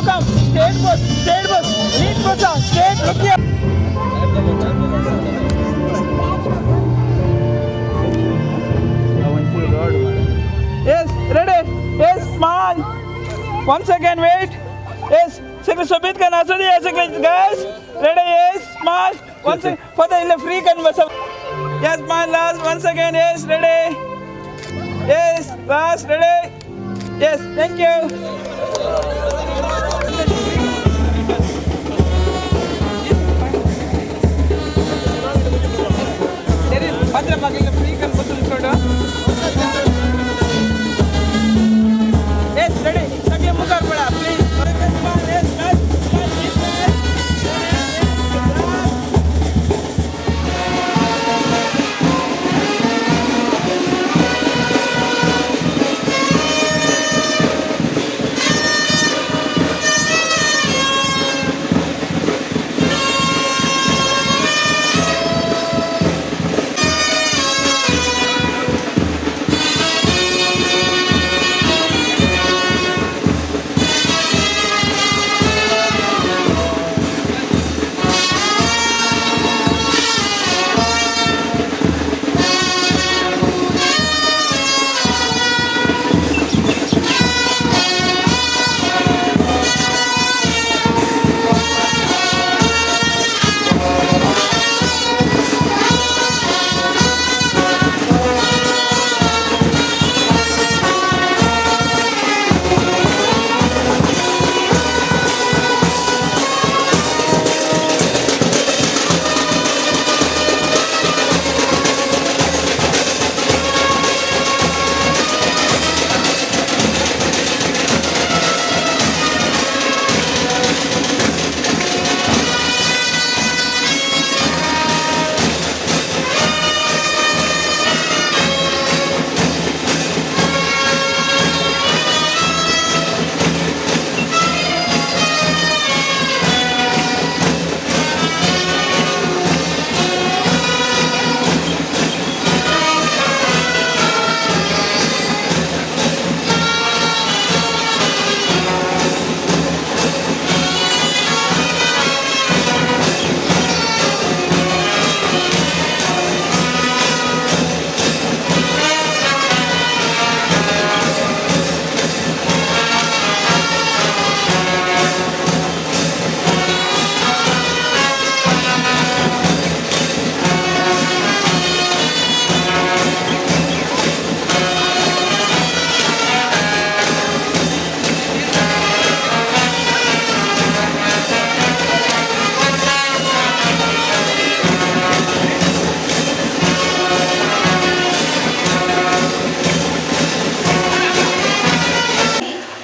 Look up, straight bus, straight bus, neat bus, straight, look here. Yes, ready. Yes, smile. One second, wait. Yes, सगळे सोबीत का नाचू दे सगळे guys. Ready, yes, smile. One second, for the free converse. Yes, smile last. One second, yes, ready. Yes, last, ready. Yes, thank you. Yes, ready. सगळे मुखार पडा, please. Yes, smile, smile, smile.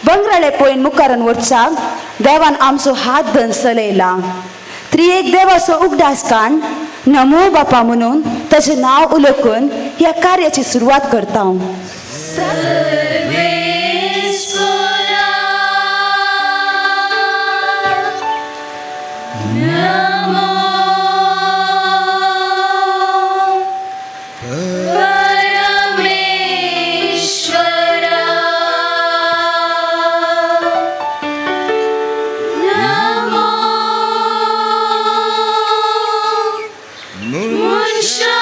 बंगराळे पळोवन मुखारान वचचाक देवान आमचो हात धन चलयला. त्रिएक देवाचो उगडास काण नमो बापा म्हणून ताचें नांव उलोवन ह्या कार्याची सुरवात करता. Munshakartara.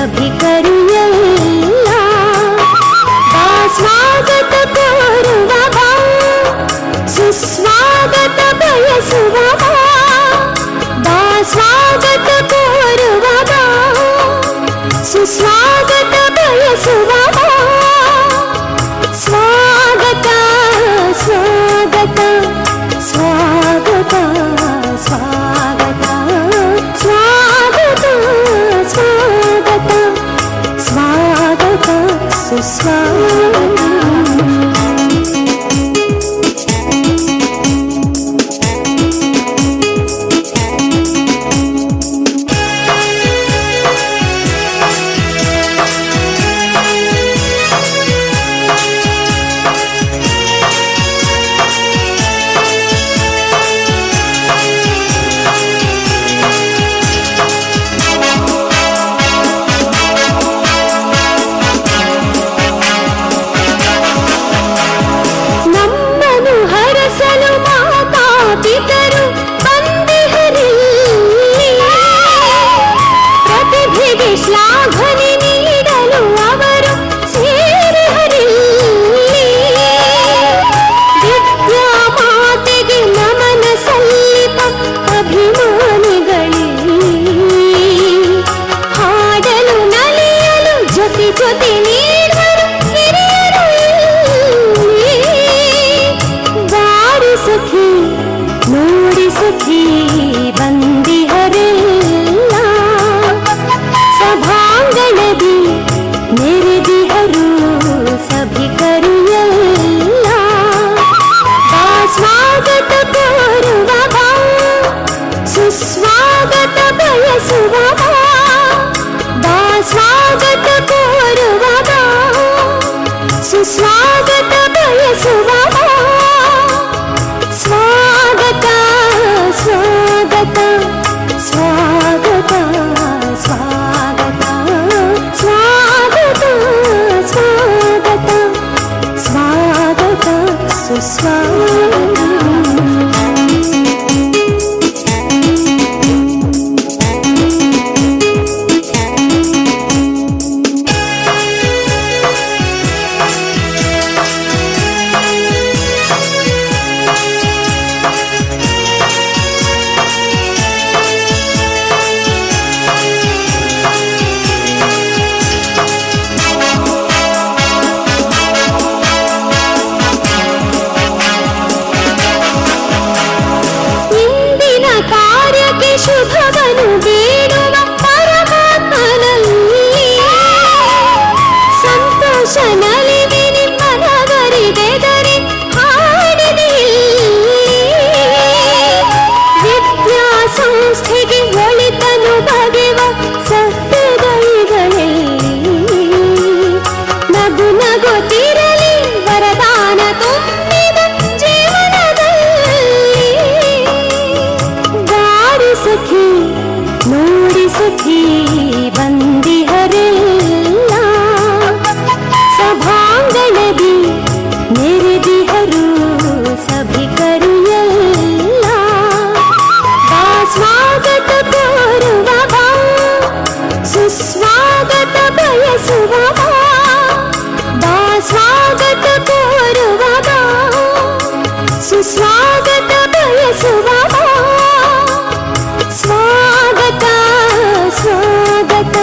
ಸಭಿಕರು ಎಲ್ಲ ಬಾ ಸ್ವಾಗತ ಕೋರುವ ಬಾ, ಸುಸ್ವಾಗತ ಬಯಸುವ ಬಾ, ಬಾ ಸ್ವಾಗತ ಕೋರುವ ಬಾ, ಸುಸ್ವಾಗತ ಬಯಸುವ ಬಾ. ಸ್ವಾಗತ ಸ್ವಾಗತ ಸ್ವಾಗತ ಸ್ವಾಗತ ಸ್ವಾಗತ ಸ್ವಾಗತ ಸ್ವಾಗತ ಸುಸ್ವಾಗತ. ನಮ್ಮನು ಹರಸಲು ಮಾತಾ ಪಿತರು ಬಂದಿಹರಿಲ್ಲಿ, ಪ್ರತಿಭೆಗೆ ಶ್ಲಾಘನೆ ನೀಡಲು ಅವರು ಸೇರಿಹರಿಲ್ಲಿ. ವಿದ್ಯಾ ಮಾತೆಗೆ ನಮನ ಸಲ್ಲಿಪ ಅಭಿಮಾನಿಗಳಿಲ್ಲಿ, ಹಾಡಲು ನಲಿಯಲು ಜೊತೆ ಜೊತೆ ನೀಡುವರು ಹಿರಿಯರು ಇಲ್ಲಿ. ಬಾರಿ ಸಖಿ ನೋಡಿ ಸಖಿ ಬಂದಿಹರೆಲ್ಲ, ಸಭಾಂಗಣದಿ ನೆರೆದಿಹರು ಸಭಿಕರು ಎಲ್ಲ. ಬಾ ಸ್ವಾಗತ ಕೋರುವ ಬಾ, ಸುಸ್ವಾಗತ ಬಯಸುವ ಬಾ, ಬಾ ಸ್ವಾಗತ ಕೋರುವ ಬಾ, ಸುಸ್ವಾಗತ ಬಯಸುವ ಬಾ. ಸ್ವಾಗತ ಸ್ವಾಗತ ಸ್ವಾಗತ ಸ್ವಾಗತ ಸ್ವಾಗತ ಸ್ವಾಗತ ಸ್ವಾಗತ ಸುಸ್ವಾಗತ. ಇಂದಿನ ಕಾರ್ಯಕ್ಕೆ ಶುಭವನ್ನು ಬೇಡುವ ಪರಮಾತ್ಮನಲ್ಲಿ, ಸಂತೋಷ ನಲಿವಿನಿ ಮನವರಿದೆದರೆ ಹಾಡಿದೆ ಇಲ್ಲಿ. ವಿದ್ಯಾ ಸಂಸ್ಥೆಗೆ ಒಳಿತನು ಬಗೆವ ಸಹೃದಯಿಗಳಲ್ಲಿ, ನಗು ನಗುತ್ತಿರಲಿ ವರದಾನ ತುಂಬಿದ ಜೀವನದಲ್ಲಿ. ಬಾರಿ ಸಖಿ ನೋಡಿ ಸಖಿ ಬಂದಿಹರೆಲ್ಲ, ಸಭಾಂಗಣದಿ ನೆರೆದಿಹರು ಸಭಿಕರು ಎಲ್ಲ. ಬಾ ಸ್ವಾಗತ ಕೋರುವ ಬಾ, ಸುಸ್ವಾಗತ ಬಯಸುವ ಬಾ, ಬಾ ಸ್ವಾಗತ ಕೋರುವ ಬಾ, ಸುಸ್ವಾಗತ ಬಯಸುವ ಬಾ. ಸ್ವಾಗತ ಸ್ವಾಗತ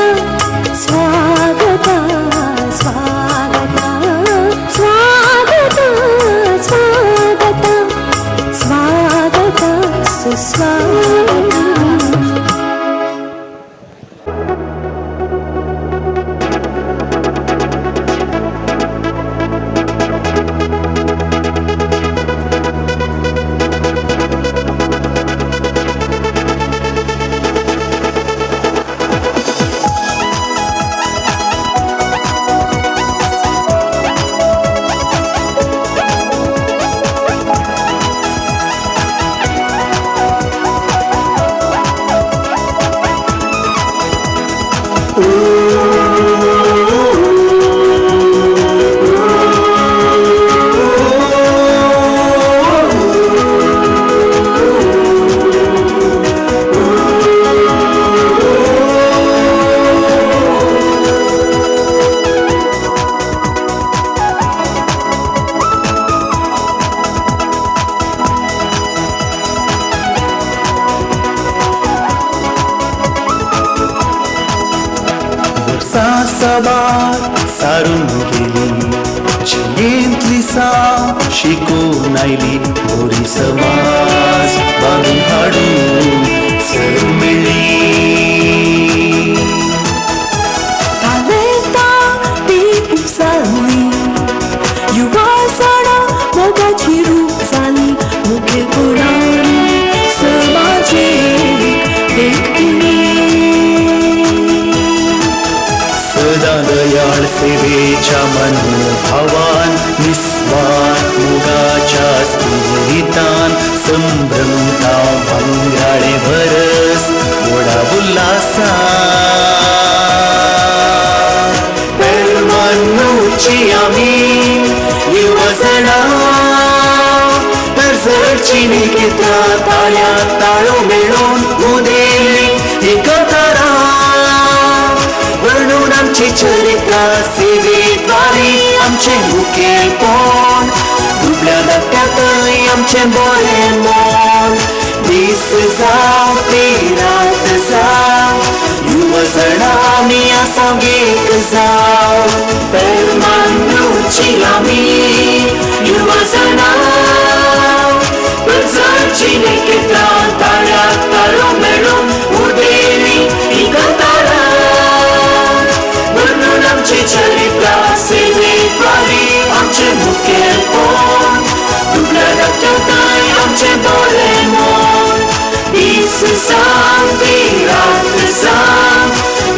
वर्सां साबार सारून गेली, जियेंतली साव शिकून आयली, बरी समाज बांदून हाडून सर मेळ्ळी. तालेंतां ती उपसारली, युवा जाणां मोगाची रूप जाली, मुखेलपणान समाजेक देख दिली. सदां दयाळ सेवेच्या मनोभावान, निस्वार्थ मोगाच्या स्फुरितान, संभ्रमता भांगराळे भरस गोडा उल्हासान. पेरमानूची आमी युवा जाणां, परजळची निकिता ताळ्या ताळो मेळोवन उदेली एकतारा, वर्णून आमची चरित्रा सेवेद्वारे आमचें मुखेलपण, दुबळ्या धाकट्याकय आमचें बरें मन. दीस जावं ती रात जावं, युवा जाणां आमी आसा एक जावं. पेरमानूची आमी युवा जाणां, परजळची निकिता ताळ्या ताळो मेळोवन उदेली एकतारा, वर्णून आमची चरित्रा सेवेद्वारे आमचें मुखेलपण, दुबळ्या धाकट्याकय आमचें बरें मन. दीस जावं ती रात जावं,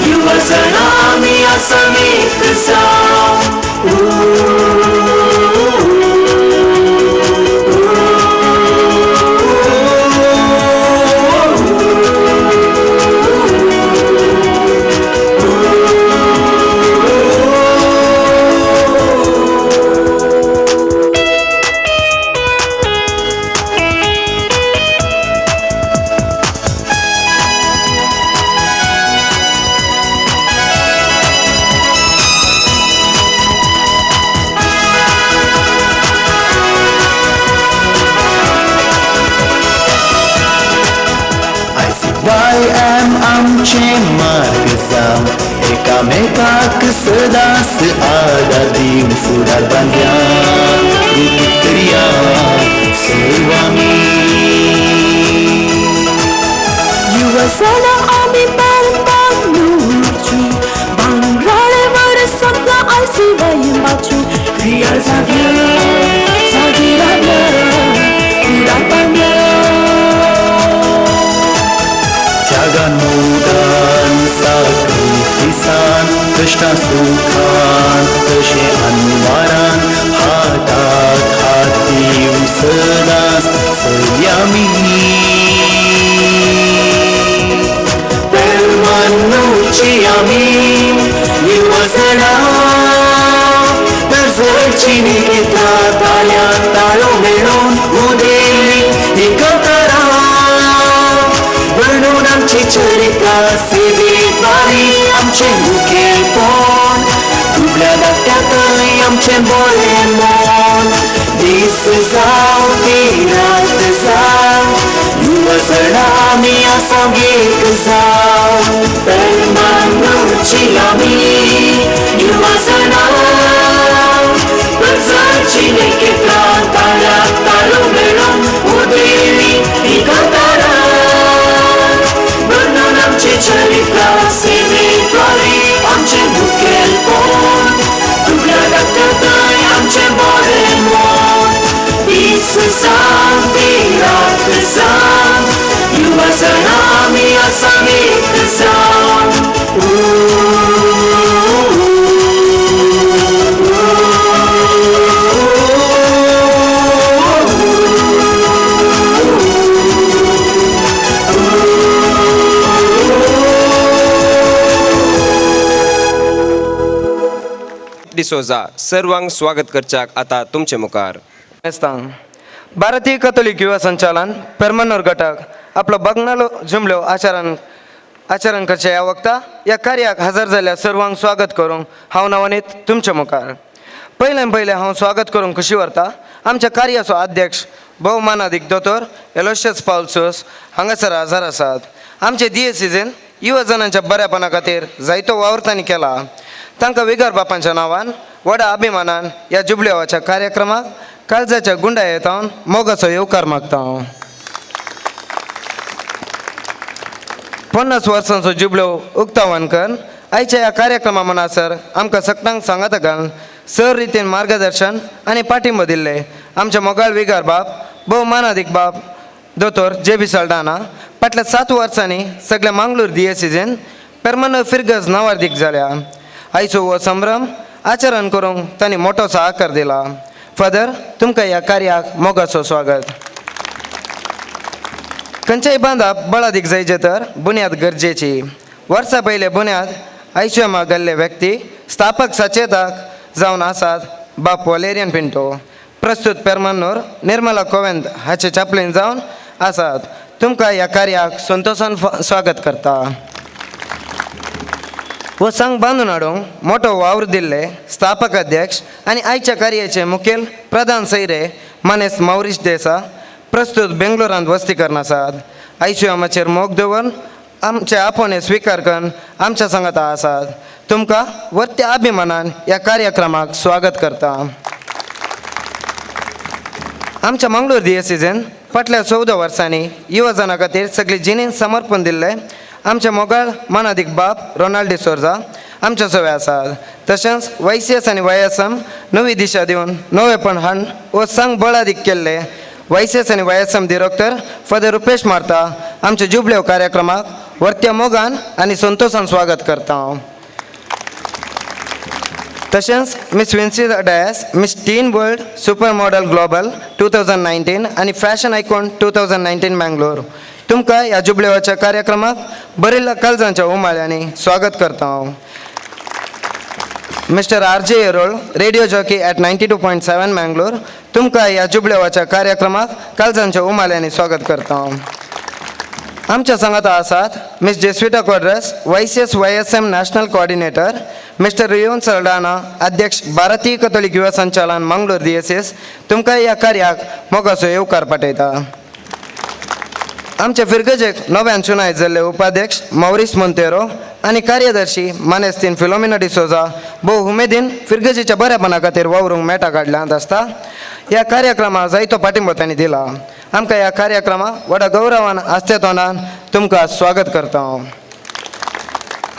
युवा जाणां आमी आसा एक जावं. ICYM आमचें मार्ग जावं, एकामेकाक सदांच आदार दिवन फुडार बांदया, रुपीत करया सर्व आमी. युवा जाणां आमी पेरमानूची, भांगराळे वर्स सपनां ICYMाची, क्रिया जाव्या जागी राव्या फुडार बांदया. त्यागान मोगान साक्रिफिसान, कश्टां सुखान तशें अनवारान, हाताक हात दिवन सदांच चलया आमी. पेरमानूची आमी युवा जाणां, परजळची निकिता ताळ्या ताळो मेळोवन उदेली एकतारा, वर्णून आमची चरित्रा सेवेद्वारे आमचें मुखेलपण, दुबळ्या धाकट्याकय आमचें बरें मन. दीस जावं ती रात जावं, युवा जाणां आमी आसा एक जावं. पेरमानूची आमी युवा जाणां, परजळची निकिता ताळ्या ताळो मेळोवन उदेली एकतारा, वर्णून आमची चरित्रा सेवेद्वारे आमचें मुखेलपण, दुबळ्या धाकट्याकय आमचें बरें मन. दीस जावं ती रात जावं, युवा जाणां आमी आसा एक जावं. डिसोजा सर्वांक स्वागत करच्याक आता तुमचे मुखार. भारतीय कथोलीक युवा संचालन पेरमानूर गटाक आपलो बगनालो जुमलो आचरण आचरण करच्या ह्या वक्ता ह्या कार्याक हजर जाल्ल्या सर्वांक स्वागत करूंक हांव नवनीत तुमच्या मुखार. पयल्यान पयलें हांव स्वागत करूंक खुशी व्हरता आमच्या कार्याचो अध्यक्ष भोवमानादीक दोतोर एलोशियस पावलसोस हांगासर हजर आसात. आमचे दियेसिजन युवजनांच्या बऱ्यापणा खातीर जायतो वावर तांणी केला. तांकां विगार बापांच्या नांवान व्हडा अभिमानान ह्या जुबलेवाच्या कार्यक्रमाक काळजाच्या गुंडायेत हांव मोगाचो येवकार मागता. हांव 50 वर्सांचो जुबलो उक्तावण कर आयच्या ह्या कार्यक्रमा म्हणसर आमकां सगळ्यांक सांगाता घालून सर रितीन मार्गदर्शन आनी पाठिंबो दिल्ले आमचे मोगाळ विगार बाप भोव मानादीक बाप दोतोर जे बी सल्डाना फाटल्या 7 वर्सांनी सगळ्या मांगलोर दियसिजेन पेरमानो फिरगज नांवार्दीक जाल्या. आयचो हो संभ्रम आचरण करूंक तांणी मोटोसो आकार दिला. फादर, तुमकां ह्या कार्याक मोगाचो स्वागत. खंयच्याय बांदाप बळादीक जायचे तर बुन्याद गरजेची. वर्सां पयले बुन्याद आयश्यमा गेल्ले व्यक्ती स्थापक सचेतक जावन आसात बाप वलेरियन पिंटो, प्रस्तुत पेरमानूर निर्मला कोवेंत हाचे चॅपलीन जावन आसात. तुमकां ह्या कार्याक संतोशान स्वागत करता. हो संघ बांदून हाडूंक मोटो वावर दिल्ले स्थापक अध्यक्ष आनी आयच्या कार्याचे मुखेल प्रधान सैरे मानेस्त मावरीश देसा प्रस्तुत बेंगलोरांत वस्ती करून आसात. आयश्यमाचेर मोग दवरून आमचे आपोवणें स्विकार करून आमच्या सांगाता आसात. तुमकां वर्त्या अभिमानान ह्या कार्यक्रमाक स्वागत करता. आमच्या मंगळूर दियसिजेन फाटल्या 14 वर्सांनी युवजना खातीर सगळी जिणेन समर्पण दिल्लें आमचे मोगाळ मानादीक बाप रोनाल्ड डिसोर्जा आमच्या सवे आसात. तशेंच वायसीएस आनी वायएसएम नवी दिशा दिवन नवेपण हाडून हो संघ बळादीक केल्ले वायसीएस आनी वायएसएम डिरेक्टर फादर रुपेश मार्ता आमच्या जुबलेव कार्यक्रमाक वर्त्या मोगान आनी संतोशान स्वागत करता. हांव तशेंच Miss Vincy Dias, Miss Teen World Super Model Global 2019 आनी फॅशन आयकॉन 2019 मँगलोर तुमकां ह्या जुबलेवाच्या कार्यक्रमाक बरिल्ल्या काळजांच्या उमाळ्यांनी स्वागत करता. हांव Mister R J Erol, radio jockey at 92.7 Mangalore तुमकां ह्या जुबलेवाच्या कार्यक्रमाक काळजांच्या उमाळ्यांनी स्वागत करता. हांव आमच्या सांगाता आसात Miss Jesuita Quadras, YCS YSM national coordinator, Mister Rion Saldanha, अध्यक्ष भारतीय कथोलीक युवा संचालन मंगलोर दियसीस तुमकां ह्या कार्याक मोगाचो येवकार पाठयता. आमच्या फिरगजेक नव्यान चुनाय जाल्ले उपाध्यक्ष मॉरिस मोंतेरो आनी कार्यदर्शी मानेस्तीन फिलोमिना डिसोजा भोव उमेदीन फिरगजेच्या बऱ्यापणा खातीर वावरूंक मेटा काडल्यांत आसता. ह्या कार्यक्रमाक जायतो पाठिंबो तांणी दिला. आमकां ह्या कार्यक्रमाक व्हडा गौरवान आस्ते तोंडान तुमकां स्वागत करता. हांव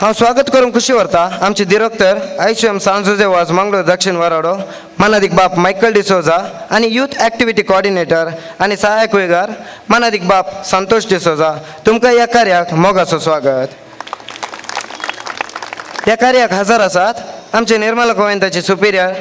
हांव स्वागत करूंक खुशी व्हरता आमचे डिरेक्टर आयश्यम सांजुजे वाज मंगलोर दक्षिण वराडो मानादीक बाप मायकल डिसोजा आनी यूथ एक्टिविटी कॉर्डिनेटर आनी सहायक विगार मानादीक बाप संतोष डिसोजा तुमकां ह्या कार्याक मोगाचो स्वागत. ह्या कार्याक हजर आसात आमचे Nirmala कोवेंताचे superior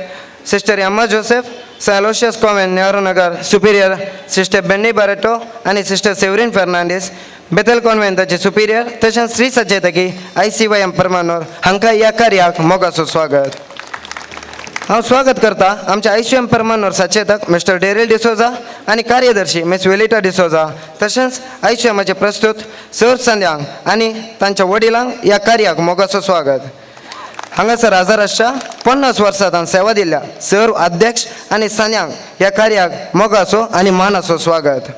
sister Emma Joseph, Saint Aloysius convent Nehru Nagar superior sister Benny Barreto आनी सिस्टर सेवरीन फेर्नांडीस, बेथल कॉन्व्हेंटाचे सुपिरियर तशेंच श्री सचेतकी ICYM Permanur हांकां ह्या कार्याक मोगाचो स्वागत. हांव स्वागत करता आमच्या ICYM Permanur सचेतक मिस्टर डेरिल डिसोजा आनी कार्यदर्शी मिस वेलिटा डिसोजा तशेंच ICYMाचे प्रस्तुत सर संद्यांक आनी तांच्या वडिलांक ह्या कार्याक मोगाचो स्वागत. हांगासर हजर आसच्या 50 वर्सां तांणी सेवा दिल्ल्या सर्व अध्यक्ष आनी संद्यांक ह्या कार्याक मोगाचो आनी मानाचो स्वागत.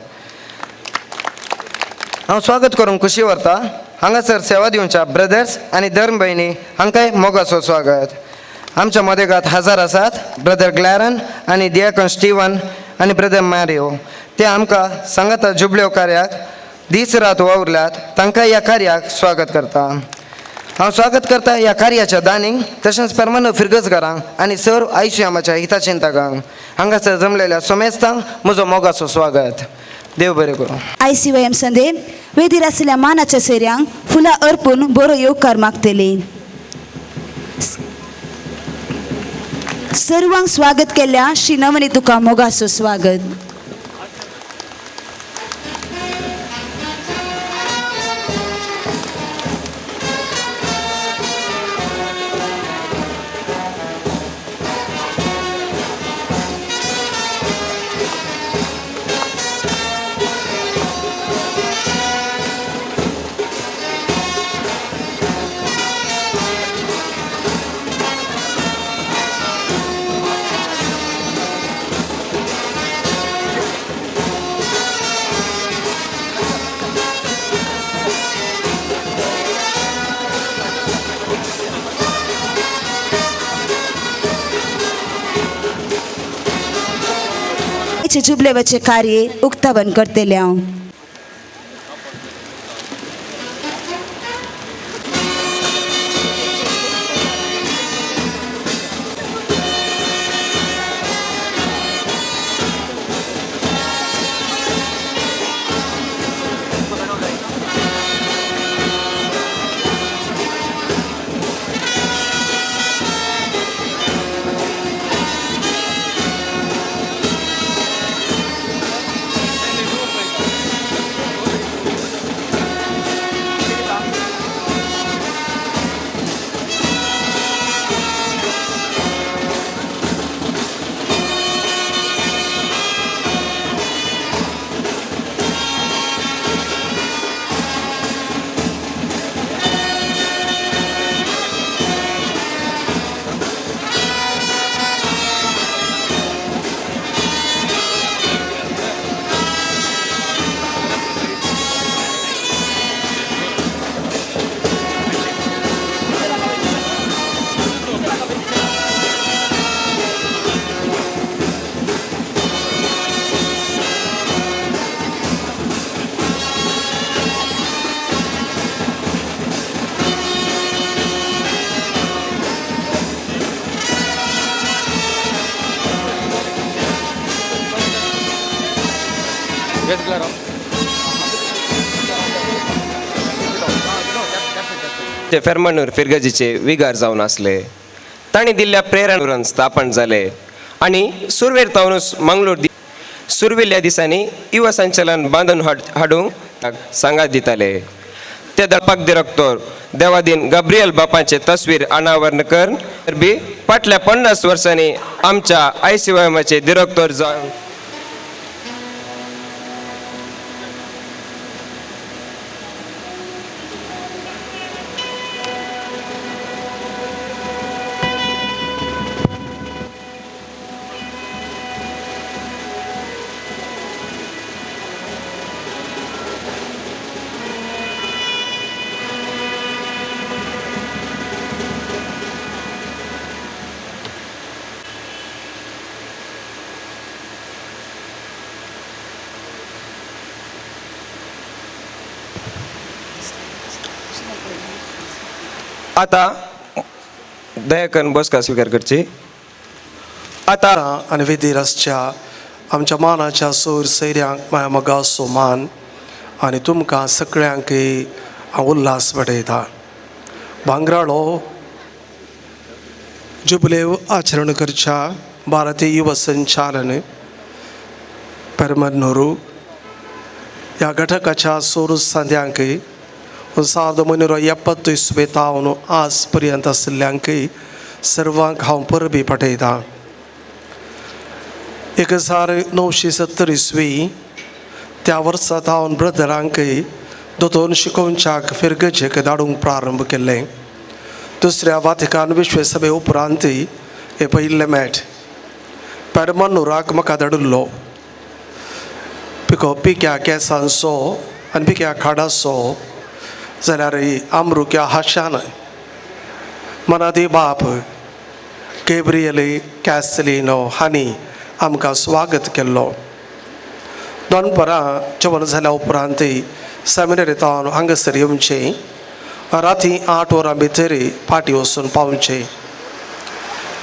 हांव स्वागत करूंक खुशी व्हरता हांगासर सेवा दिवच्या ब्रदर्स आनी धर्म भयणी हांकांय मोगाचो स्वागत. आमच्या मदेगात हजर आसात ब्रदर ग्लॅरन आनी दियाकन स्टीवन आनी ब्रदर मारियो ते आमकां सांगाता जुबलेव कार्याक दीस रात वावुरल्यात तांकां ह्या कार्याक स्वागत करता. हांव स्वागत करता ह्या कार्याच्या दानींक तशेंच परमानो फिरगजगारांक आनी सर्व आयश्यामाच्या हिताचिंतकांक. हांगासर जमलेल्या सोमेस्तांक म्हजो मोगाचो स्वागत. देव बरें करूं. ICYM संदे वेदीर आशिल्ल्या मानाच्या सेऱ्यांक फुलां अर्पून बरो येवकार मागतली. सर्वांक स्वागत केल्ल्या श्री नवनी तुका मोगाचो स्वागत. आयचे जुबलेवाचें कार्य उक्तावण करतलें हांव. ते फेर्मानूर फिरगजीचे विगार जावन आसले. तांणी दिल्ल्या प्रेरणा स्थापन जाले आनी सुरवेर तावनूच मंगलोर सुरविल्ल्या दिसांनी युवा संचलन बांदून हाडूंक सांगात दिताले. ते दळपाक दिरक्तोर देवादीन गब्रियल बापांचे तस्वीर अनावरण कर बी फाटल्या 50 वर्सांनी आमच्या आयसीवायमाचे दिरक्तोर जावन आता दयाकन बसका स्वीकार करची. आता आनी वेदीर आसच्या आमच्या मानाच्या सोर सैऱ्यांक माया मोगाचो मान आनी तुमकां सगळ्यांकय हांव उल्हास वाडयता. भांगराळो जुबलेव आचरण करच्या भारतीय युवा संचालन पेरमन्नूरू ह्या घटकाच्या सोर सांद्यांकय 1970 इस्वेतावन आज पर्यंत आशिल्ल्यांकय सर्वांक हांव परबी पाठयतां. 1970 इसवी त्या वर्सा हांव ब्रदरांकय दोतोन शिकोवच्याक फिरगजेक धाडूंक प्रारंभ केल्लें. दुसऱ्या वातिकान विश्वसभे उपरांत हे पयिल्लें मॅट पेरमन्नूराक म्हाका धाडिल्लो. पिको पिक्या केंसांचो आनी पिक्या खाडाचो जाल्यार आमरुक्या हाशान मनादी बाप गॅब्रियल कॅसलिनो हांणी आमकां स्वागत केल्लो. दनपरां जेवण जाल्या उपरांत सेमिनरींत हांगासर येवचें, राती 8 वरां भितर फाटीं वचून पावचें.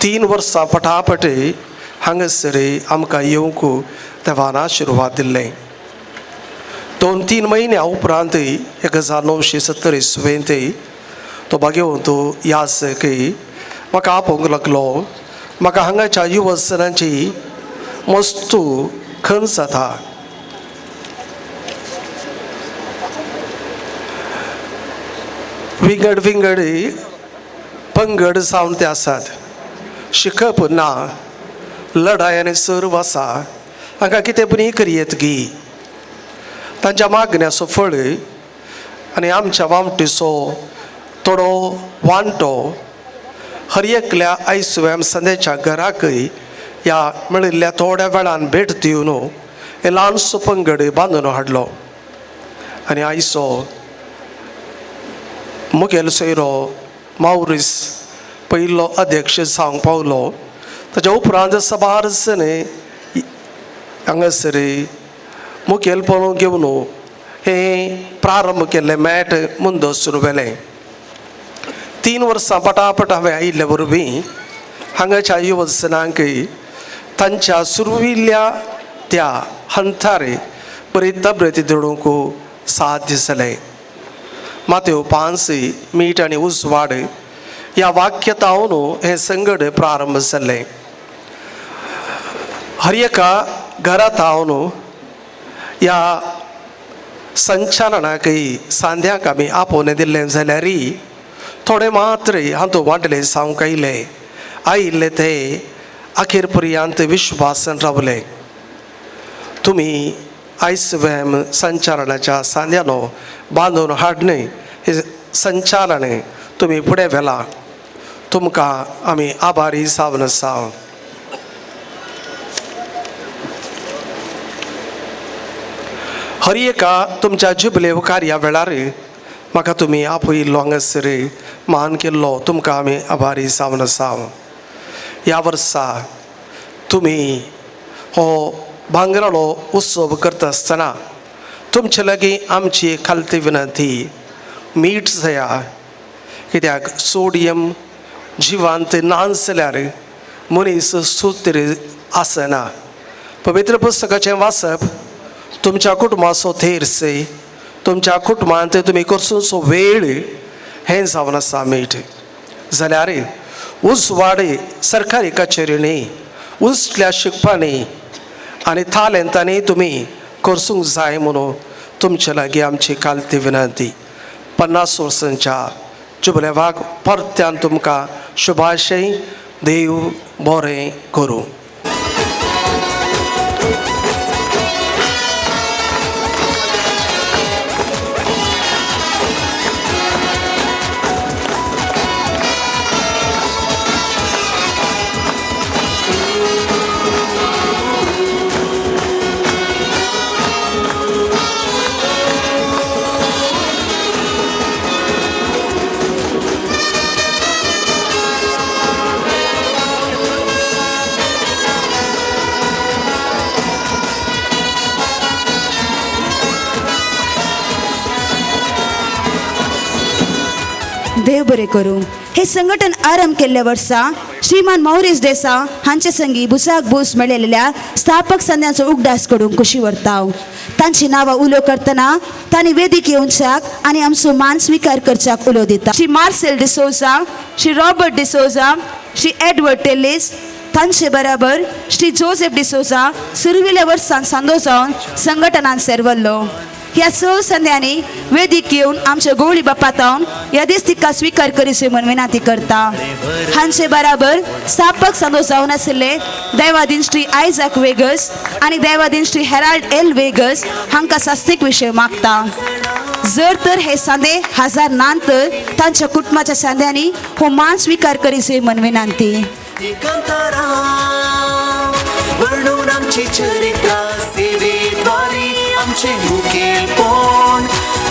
3 वर्सां पटापट हांगासर आमकां येवंक देवान आशिर्वाद दिल्लें. 2-3 म्हयन्या उपरांत 1970 इसवेंत तो भाग्यवंत यासक म्हाका आपोवंक लागलो. म्हाका हांगाच्या युवजनांची मस्तू खंत जाता. विंगड विंगड पंगड जावन ते आसात. शिकप ना, लढाय आनी सर्व आसा. हांकां कितें पुणी करयेत गी तांच्या मागण्याचो फळ आनी आमच्या वामटीचो थोडो वांटो हर एकल्या आयसुव्याम संदेच्या घराकय ह्या मेळिल्ल्या थोड्या वेळान भेट दिवन हे ल्हानसो पंगड बांदून हाडलो. आनी आयचो मुखेल सोयरो मावरीस पयलो अध्यक्ष जावंक पावलो. ताच्या उपरांत सबार जण हांगासर मुखेलपण घेवन हें प्रारंभ केल्लें मॅट मुंदोसून व्हेलें. 3 वर्सां पटापट हांवें आयिल्ले वरवीं हांगाच्या युवजनांक तांच्या सुरविल्ल्या त्या हंतार बरी तब्रती दडूंक साध्य जालें. मातेव 5 मीठ आनी उजवाड ह्या वाक्यतावन हें संगड प्रारंभ जालें. हर एका घरांत हांव ह्या संचालनाकय सांध्याक आमी आपोवणें दिल्लें जाल्यार थोडे मात्र हातूंत वांटले जावंक आयले आयिल्ले ते अखेर पर्यंत विश्वासन रावले. तुमी आयसवेम संचालनाच्या सांध्यानो बांदून हाडणे हे संचालन तुमी फुडें व्हेलां, तुमकां आमी आभारी जावन आसा. हर एका तुमच्या जुबलेव कार्या वेळार म्हाका तुमी आपयिल्लो हांगासर मान केल्लो तुमकां आमी आभारी जावन आसा. ह्या वर्सा तुमी हो भांगराळो उत्सव करता आसतना तुमचे लागीं आमची खालती विनंती, मीठ जाया, कित्याक सोडियम जिवांत ना जाल्यार मनीस सूत्र आसना. पवित्र पुस्तकाचें वाचप तुमच्या कुटुंबाचो थेर्स, तुमच्या कुटुंबांत तुमी करचो वेळ हें जावन आसा मीठ. जाल्यार उजवाड सरकारी कचेरींनी उजल्या शिकपांनी आनी तालेंतांनी तुमी करसूंक जाय म्हणून तुमचे लागीं आमची कालती विनंती. 50 वर्सांच्या जुबलेवाक परत्यान तुमकां शुभाशय, देव बरें करूं. देव बरें करूं. हे संघटन आरंभ केल्ल्या वर्सा श्रीमान मौरीस देसा हांचे संगी भुसाक भूस मेळिल्ल्या स्थापक संद्यांचो उगडास करूंक खुशी व्हरता. तांची नांवां उलो करतना तांणी वेदीक येवच्याक आनी आमचो मान स्विकार करच्याक उलो दिता. श्री मार्सेल डिसोजा, श्री रॉबर्ट डिसोजा, श्री एडवर्ड टेलीस तांचे बराबर श्री जोसेफ डिसोजा सुरविल्या वर्सान सांदो जावन संघटनान सेरवल्लो. ह्या स संद्यांनी वेदीक येवन आमच्या गवळी बापातावन ह्या दीस तिका स्विकार करीचे म्हूण विनंती करता. हांचे बराबर स्थापक सांदो जावन आशिल्ले दैवादीन श्री आयझाक वेगस आनी दैवादीन श्री हेराल्ड एल वेगस हांकां सास्तीक विशय मागता. जर तर हे सांदे हजार ना तर तांच्या कुटुंबाच्या सांद्यांनी हो मान स्विकार करीचे म्हूण विनंती. आमचें मुखेलपण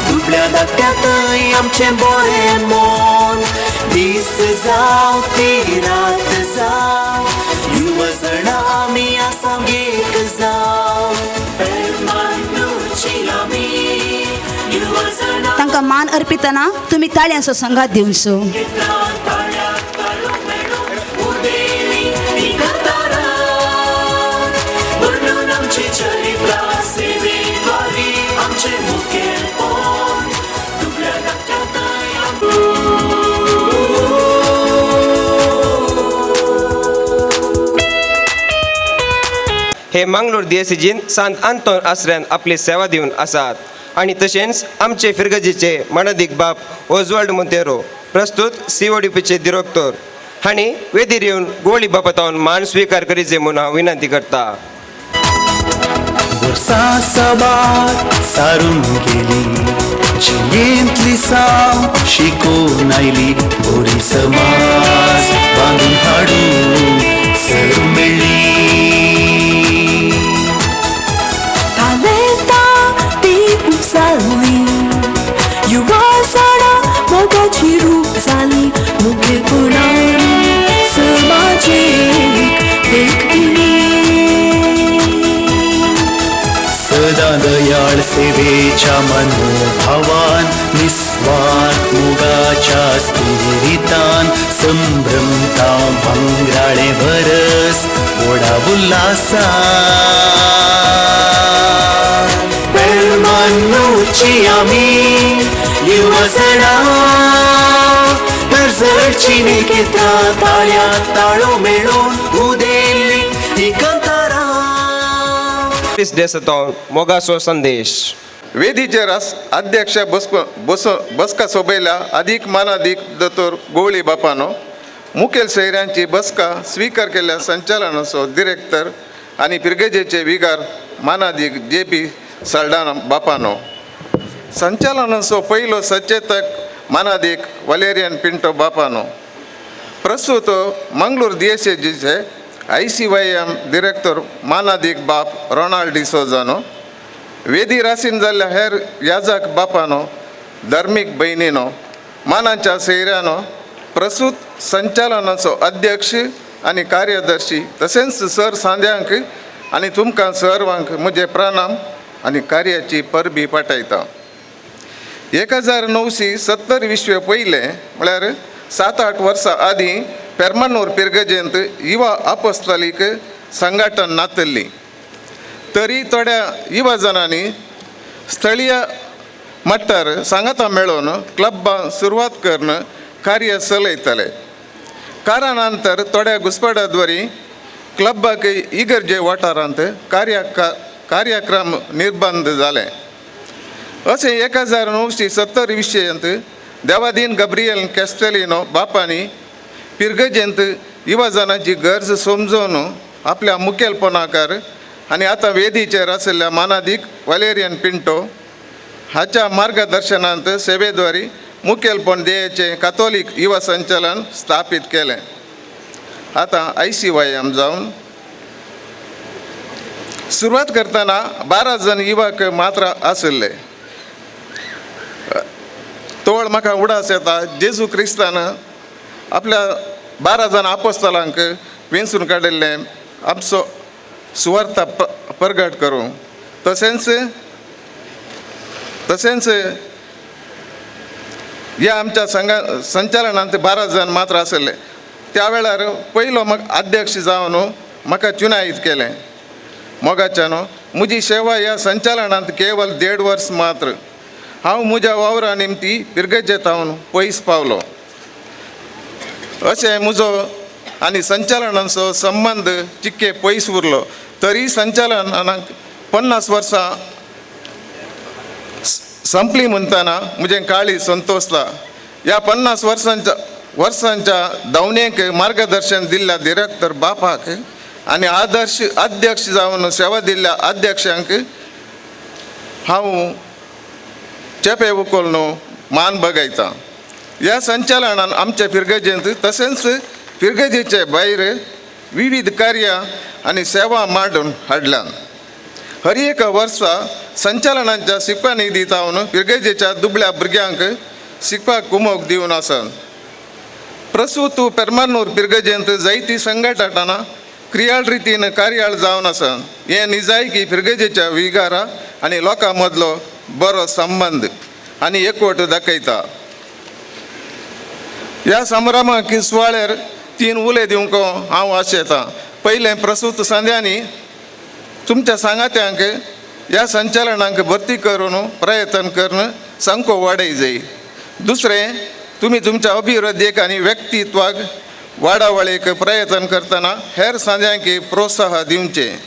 दुबळ्या धाकट्यांतय आमचें बरें मन, दीस जावं ती रात जावं युवजणां आमी आसा एक जावं. तांकां मान अर्पितना तुमी ताळयांचो संगात दिवचो. हे मंगलोर दियेसीजीन सांत आंतोन आसऱ्यान आपली सेवा दिवन आसात आनी तशेंच आमचे फिरगजीचे मानादीक बाप ओजवाल्ड मोंतेरो प्रस्तुत CODPचे दिरोक्तोर हांणी वेदीर येवन गोळी बापातावन मान स्विकार करीचे म्हूण हांव विनंती करता. वर्सां साबार सारून गेली जियेंतली साव शिकोवन आयली बरी समाज बांदून हाडून सर मेळ्ळी. तालेंतां ती उपसारली युवा जाणां मोगाची रूप जाली मुखेलपणान समाजेक देख दिली. सेवेच्या मनोभावान निस्वार्थ मोगाच्या स्पिरितान संभ्रमता भांगराळे वरस ओडा उल्हासान पेरमानूची आमी युवा सणा परजळची निकिता ताळ्या ताळो मेळोवन उदेल्ली ही कांतारां. देसतो मोगासो संदेश. वेदीचेर अध्यक्ष बसको बसो बसका सोबयल्या अदीक मानादीक दोतोर गोवळी बापानो, मुखेल सोयऱ्यांची बसका स्विकार केल्ल्या संचालनाचो डिरेक्टर आनी पिरगेजेचे विगार मानादीक जे पी साल्डाना बापानो, संचालनाचो पयलो सचेतक मानादीक वलेरियन पिंटो बापानो, प्रस्तुत मंगळूर दियेसेजीचे ICYM director मानादीक बाप रोनाल्ड डिसोजानो, वेदी रासीन जाल्ल्या हेर याजक बापानो, धार्मीक भयणीनो, मानाच्या सैऱ्यानो, प्रस्तुत संचालनाचो अध्यक्ष आनी कार्यदर्शी तशेंच सर सांद्यांक आनी तुमकां सर्वांक म्हजें प्रणाम आनी कार्याची परबी पाठयता. 1970 विश्व पयलें म्हळ्यार 7-8 वर्सां आदीं पेरमानूर पिरगजेंत युवा आपस्तलीक संघटन नातल्ली तरी थोड्या युवा जणांनी स्थळीय मट्टार सांगाता मेळोवन क्लबां सुरवात करून कार्य चलयताले. कारणांतर थोड्या घुसपटाद्वारी क्लबाक इगर्जे वाठारांत कार्यक्रम निर्बंध जाले. अशें 1970 विशयांत देवादीन गब्रियल कॅस्टेलिनो बापांनी पिरगजेंत युवा जणांची गरज समजून आपल्या मुखेलपणाकार आनी आतां वेदीचेर आशिल्ल्या मानादीक वलेरियन पिंटो हाच्या मार्गदर्शनांत सेवेद्वारी मुखेलपण देयाचें कातोलीक युवा संचलन स्थापीत केलें. आतां ICYM जावन सुरवात करतना 12 जण युवक मात्र आशिल्ले. तोळ म्हाका उडास येता जेजू क्रिस्तान आपल्या 12 जाण आपोस्तलांक वेंचून काडिल्लें आमचो सुवार्थ परगट करूं. तशेंच तशेंच ह्या आमच्या संघा संचालनांत 12 जाण मात्र आशिल्ले. त्या वेळार पयलो म्हाका अध्यक्ष जावन म्हाका चुनायत केलें. मोगाच्यान म्हजी सेवा ह्या संचालनांत केवल 1.5 वर्स मात्र. हांव म्हज्या वावरा निमती पिरगेजेत हांव पयस पावलो. अशें म्हजो आनी संचालनाचो संबंद चिक्के पयस उरलो तरी संचालनाक 50 वर्सां संपली म्हणटना म्हजें काळीज संतोषला. ह्या 50 वर्सांच्या धांवणेक मार्गदर्शन दिल्ल्या डिरेक्टर बापाक आनी आदर्श अध्यक्ष जावन सेवा दिल्ल्या अध्यक्षांक हांव चेपे उखलून मान बगयता. ह्या संचालनान आमच्या फिरगजेंत तशेंच फिरगजेचे भायर विविध कार्यां आनी सेवा मांडून हाडल्यान. हर एका वर्सा संचालनाच्या शिकपा निधी जावन फिरगजेच्या दुबळ्या भुरग्यांक शिकपाक कुमोक दिवन आसा. प्रसूत पेरमानूर फिरगजेंत जायती संघटना क्रियाळ रितीन कार्याळ जावन आसा. हें निजायकी फिरगजेच्या विगारा आनी लोकां मदलो बरो संबंद आनी एकवट दाखयता. ह्या समारंभाक सुवाळ्यार 3 उले दिवंक हांव आशेतां. पयलें, प्रसूत संद्यांनी तुमच्या सांगात्यांक ह्या संचालनाक भरती करून प्रयत्न करून सामको वाडय जाय. दुसरें, तुमी तुमच्या अभिवृद्धीक आनी व्यक्तित्वाक वाडावळीक प्रयत्न करतना हेर सांद्यांक प्रोत्साह दिवचें.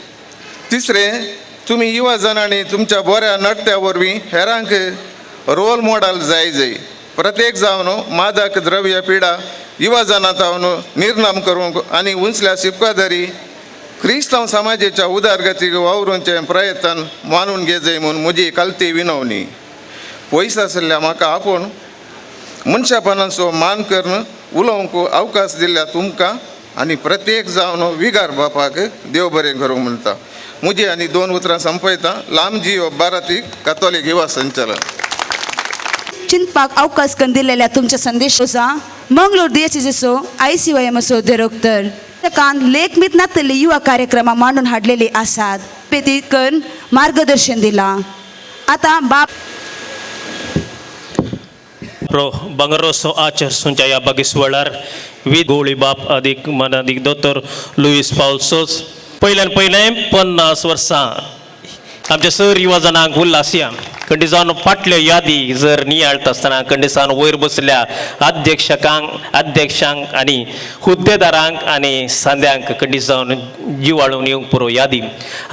तिसरें, तुमी युवा जणांनी तुमच्या बऱ्या नडत्या वरवीं हेरांक रोल मॉडल जाय जाय. प्रत्येक जावन मादक द्रव्य पिडा युवा जणां जावन निर्नाम करूंक आनी उंचल्या शिपकादरी क्रिस्तांव समाजाच्या उदरगतीक वावरूंचें प्रयत्न मानून घेजय म्हूण म्हजी कलती विनवणी. पयस आशिल्ल्या म्हाका आपूण मनशापणाचो मान करून उलोवंक अवकाश दिल्ल्या तुमकां आनी प्रत्येक जावन विगार बापाक देव बरें करूंक म्हणटा. म्हजी आनी 2 उतरां संपयता. लांब जियो भारती कातोलीक युवा संचालन. चिंतपाक अवकाश करून दिलेल्या तुमच्या संदेशा मंगळूर दियेचो ICYM असो दिरोक्तर कान लेखमीत नातली युवा कार्यक्रमा मांडून हाडलेली आसात पेती करून मार्गदर्शन दिलां. आतां बाप प्रो बंगरोसो आचर सुंच्या बागेस्वळार वी गोळी बाप अदीक मनादीक दोतोर लुईस पावल सोज पयल्यान पयलें 50 वर्सां आमच्या सर युवा जाणांक उल्हास या कंडिजान फाटल्यो यादी जर नियाळटा आसतना कंडिसान वयर बसल्या अध्यक्षकांक अध्यक्षांक आनी हुद्देदारांक आनी सांद्यांक कंडिजावन जिवाळून येवंक पुरो यादी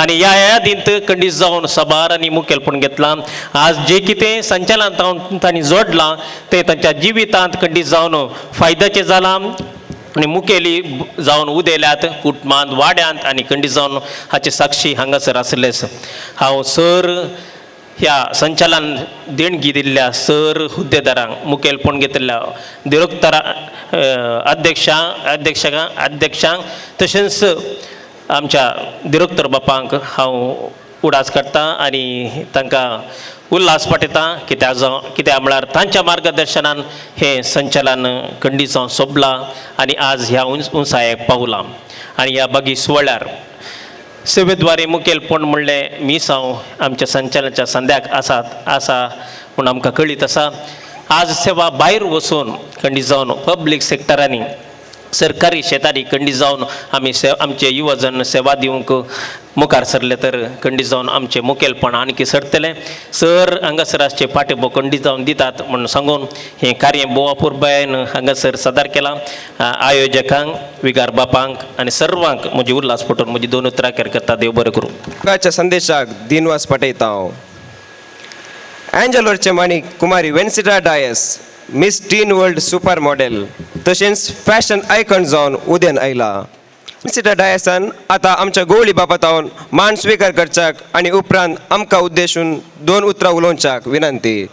आनी ह्या यादींत कंडीज जावन सबार आनी मुखेलपण घेतलां. आज जे कितें संचालन तांणी जोडलां तें तांच्या जिवितांत कंडीज जावन फायद्याचें जालां आनी मुखेली जावन उदेल्यात कुटुंबांत वाड्यांत आनी कंडीज जावन हाची साक्षी हांगासर आसलेच. हांव सर ह्या संचालन देणगी दिल्ल्या सर हुद्देदारांक मुखेलपण घेतिल्ल्या दिरोक्तरा अध्यक्षांक अध्यक्षकांक अध्यक्षांक तशेंच आमच्या दिरोक्तर बापांक हांव उडास काडटा आनी तांकां उल्हास पाठयता कित्याक जावं कित्याक म्हळ्यार तांच्या मार्गदर्शनान हें संचालन खंडीत जावन सोबलां आनी आज ह्या उंचायेक पावलां. आनी ह्या बागी सुवाळ्यार सेवेद्वारे मुखेलपण म्हणलें मिसांव आमच्या संचालनाच्या संद्याक आसात आसा म्हूण आमकां कळीत आसा. आज सेवा भायर वचून खंडीत जावन पब्लीक सेक्टरांनी सरकारी शेतांनी खंडीत जावन आमी आमचे युवजन सेवा दिवंक मुखार सरले तर खंडीत जावन आमचें मुखेलपण आणकी सरतलें. सर हांगासर आसचे पाठिंबो खंडीत जावन दितात म्हूण सांगून हें कार्य भोव अपुरबायेन हांगासर सादर केलां. आयोजकांक विगार बापांक आनी सर्वांक म्हजी उल्हास पटोवन म्हजी दोन उतरां करता. देव बरें करूं. मोगाच्या संदेशाक दिनवास पाठयता हांव. एंजलोरचे माणिक Kumari Vencita Dias Miss Teen World super model तशेंच फॅशन आयकॉन जावन उदेन आयला. वेन्सिटा डायसान आतां आमच्या गोवळी बापातावन मान स्विकार करच्याक आनी उपरांत आमकां उद्देशून दोन उतरां उलोवच्याक विनंती.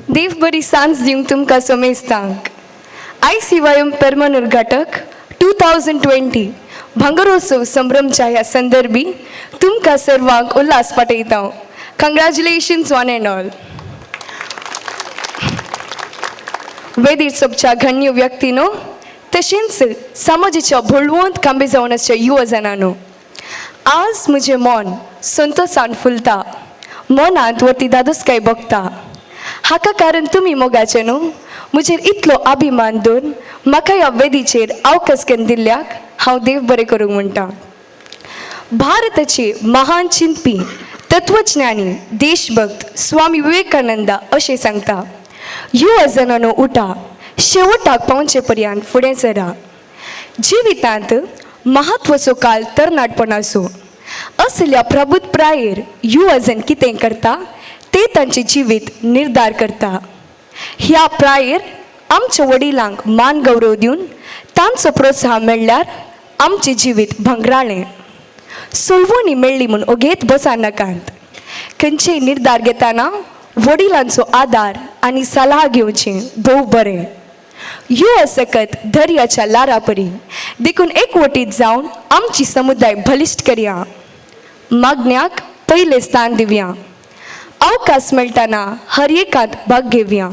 देव बरी सांज दिवंक तुमकां समेस्तांक. I C Y M Permanur घटक 2020 भांगरोत्सव संभ्रमच्या ह्या संदर्भी तुमकां सर्वांक Ulhas पाठयता. Congratulations one and all. वेदीर सोबच्या घण्य व्यक्तीनो तशेंच समाजाच्या भोळवंत कांबे जावन आसच्या युवजनानो, आज म्हजें मन संतोसान फुलता, मनांत वती दादोसकाय बगता. हाका कारण तुमी मोगाचें न्हू म्हजेर इतलो अभिमान दवरून म्हाका ह्या वेदीचेर अवकाश केन्न दिल्ल्याक हांव देव बरें करूंक म्हणटा. भारताचे महान चिंतपी तत्वज्ञानी देशभक्त स्वामी विवेकानंदा अशें सांगता, युवजनानो उठा, शेवटाक पावचे पर्यंत फुडें सरा. जिवितांत म्हत्वाचो काळ तरणाटपणाचो. असल्या प्रबुद्ध प्रायेर युवजन कितें करता ते तांचें जिवीत निर्धार करता. ह्या प्रायेर आमच्या वडिलांक मान गौरव दिवन तांचो प्रोत्साहन मेळ्ळ्यार आमचें जिवीत भांगराळें. सोलवणी मेळ्ळी म्हूण ओगेत बसा नाकात. खंयचेय निर्धार घेतना वडिलांचो आदार आनी सलाह घेवची भोव बरें. युवा सकत दर्याच्या लारा परी, देखून एकवटीत जावन आमची समुदाय बलिश्ट करया. मागण्याक पयलें स्थान दिवया. अवकाश मेळटना हर एकांत भाग घेवया.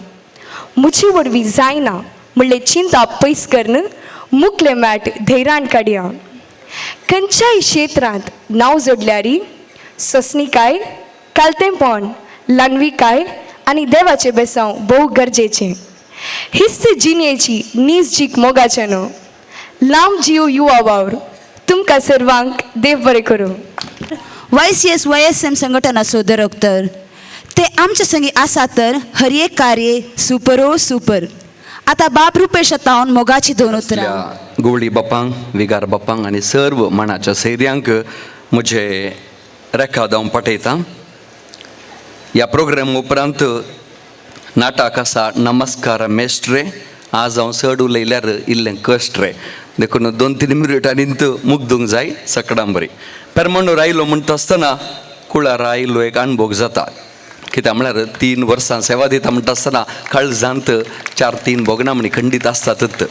म्हजे वरवीं जायना म्हणलें चिंता पयस करून मुखलें मॅट धैर्यान काडया. खंयच्याय क्षेत्रांत नांव जोडल्यार ससनिकाय, कालतेंपण, ल्हानविकाय आनी देवाचें बेसांव भोव गरजेचें. हीच जिणेची नीज जीक मोगाचें न्हू. लांब जीव युवा वावर. तुमकां सर्वांक देव बरें करूं. YCS YSM संघटनाचो दरक्तर ते आमच्या संगी आसा तर हर एक कार्य सुपर ओ सुपर. आतां बाब रुपेश तावन मोगाची दोन उतरां. गोवळी बापांक, विगार बापांक आनी सर्व मनाच्या सैर्यांक म्हजे रेखाद हांव पाठयतां. ह्या प्रोग्राम उपरांत नाटक आसा नमस्कार मेस्ट्रे. आज हांव चड उलयल्यार इल्लें कश्ट रे, देखून 2-3 मिनटांनी मुगदूंक जाय सकडां बरी. पेरमणूर आयलो म्हणटा आसतना कुळारा आयलो एक अणभोग जाता. कित्याक म्हळ्यार 3 वर्सां सेवा दिता म्हणटा आसतना काळजांत 4-3 भोगणां म्हणी खंडीत आसतातच.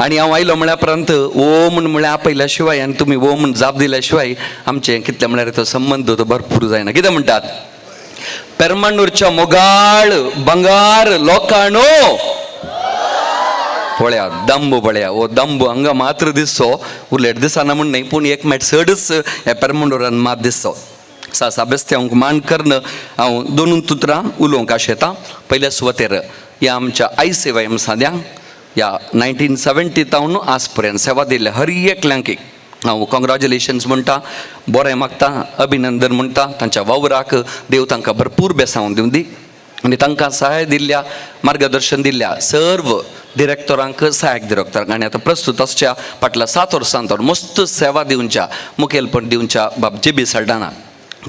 आनी हांव आयलो म्हळ्या उपरांत ओ म्हूण म्हळ्यार आपयल्या शिवाय आनी तुमी ओ म्हूण जाप दिल्या शिवाय आमचें कितलें म्हळ्यार तो संबंद तो भरपूर जायना. कितें म्हणटात? पेरमांडूरच्या मोगाळ बंगार लोकांनो पळया दंबू, पळया हो दंबू हांगा मात्र दिसचो उरलेट दिसना म्हूण न्हय, पूण एक मात चडच ह्या पेरमांडूरान मात दिसचो. सासा बेस्त्यांक मान करून हांव दोनून तुत्रां उलोवंक आशेतां. पयल्या सुवातेर ह्या आमच्या I सेवा साद्यांक ह्या 1970 तावन आज पर्यंत सेवा दिल्ल्या हर एकल्यांक हांव कॉंग्रॅच्युलेशन्स म्हणटा, बरें मागता, अभिनंदन म्हणटा. तांच्या वावराक देव तांकां भरपूर बेसांव दिवं दी आनी तांकां सहाय दिल्ल्या, मार्गदर्शन दिल्ल्या सर्व डिरेक्टरांक, सहायक डिरेक्टरांक आनी आतां प्रस्तुत आसच्या फाटल्या 7 वर्सां तर मस्त सेवा दिवच्या मुखेलपण दिवच्या बाब जेबी सल्डाना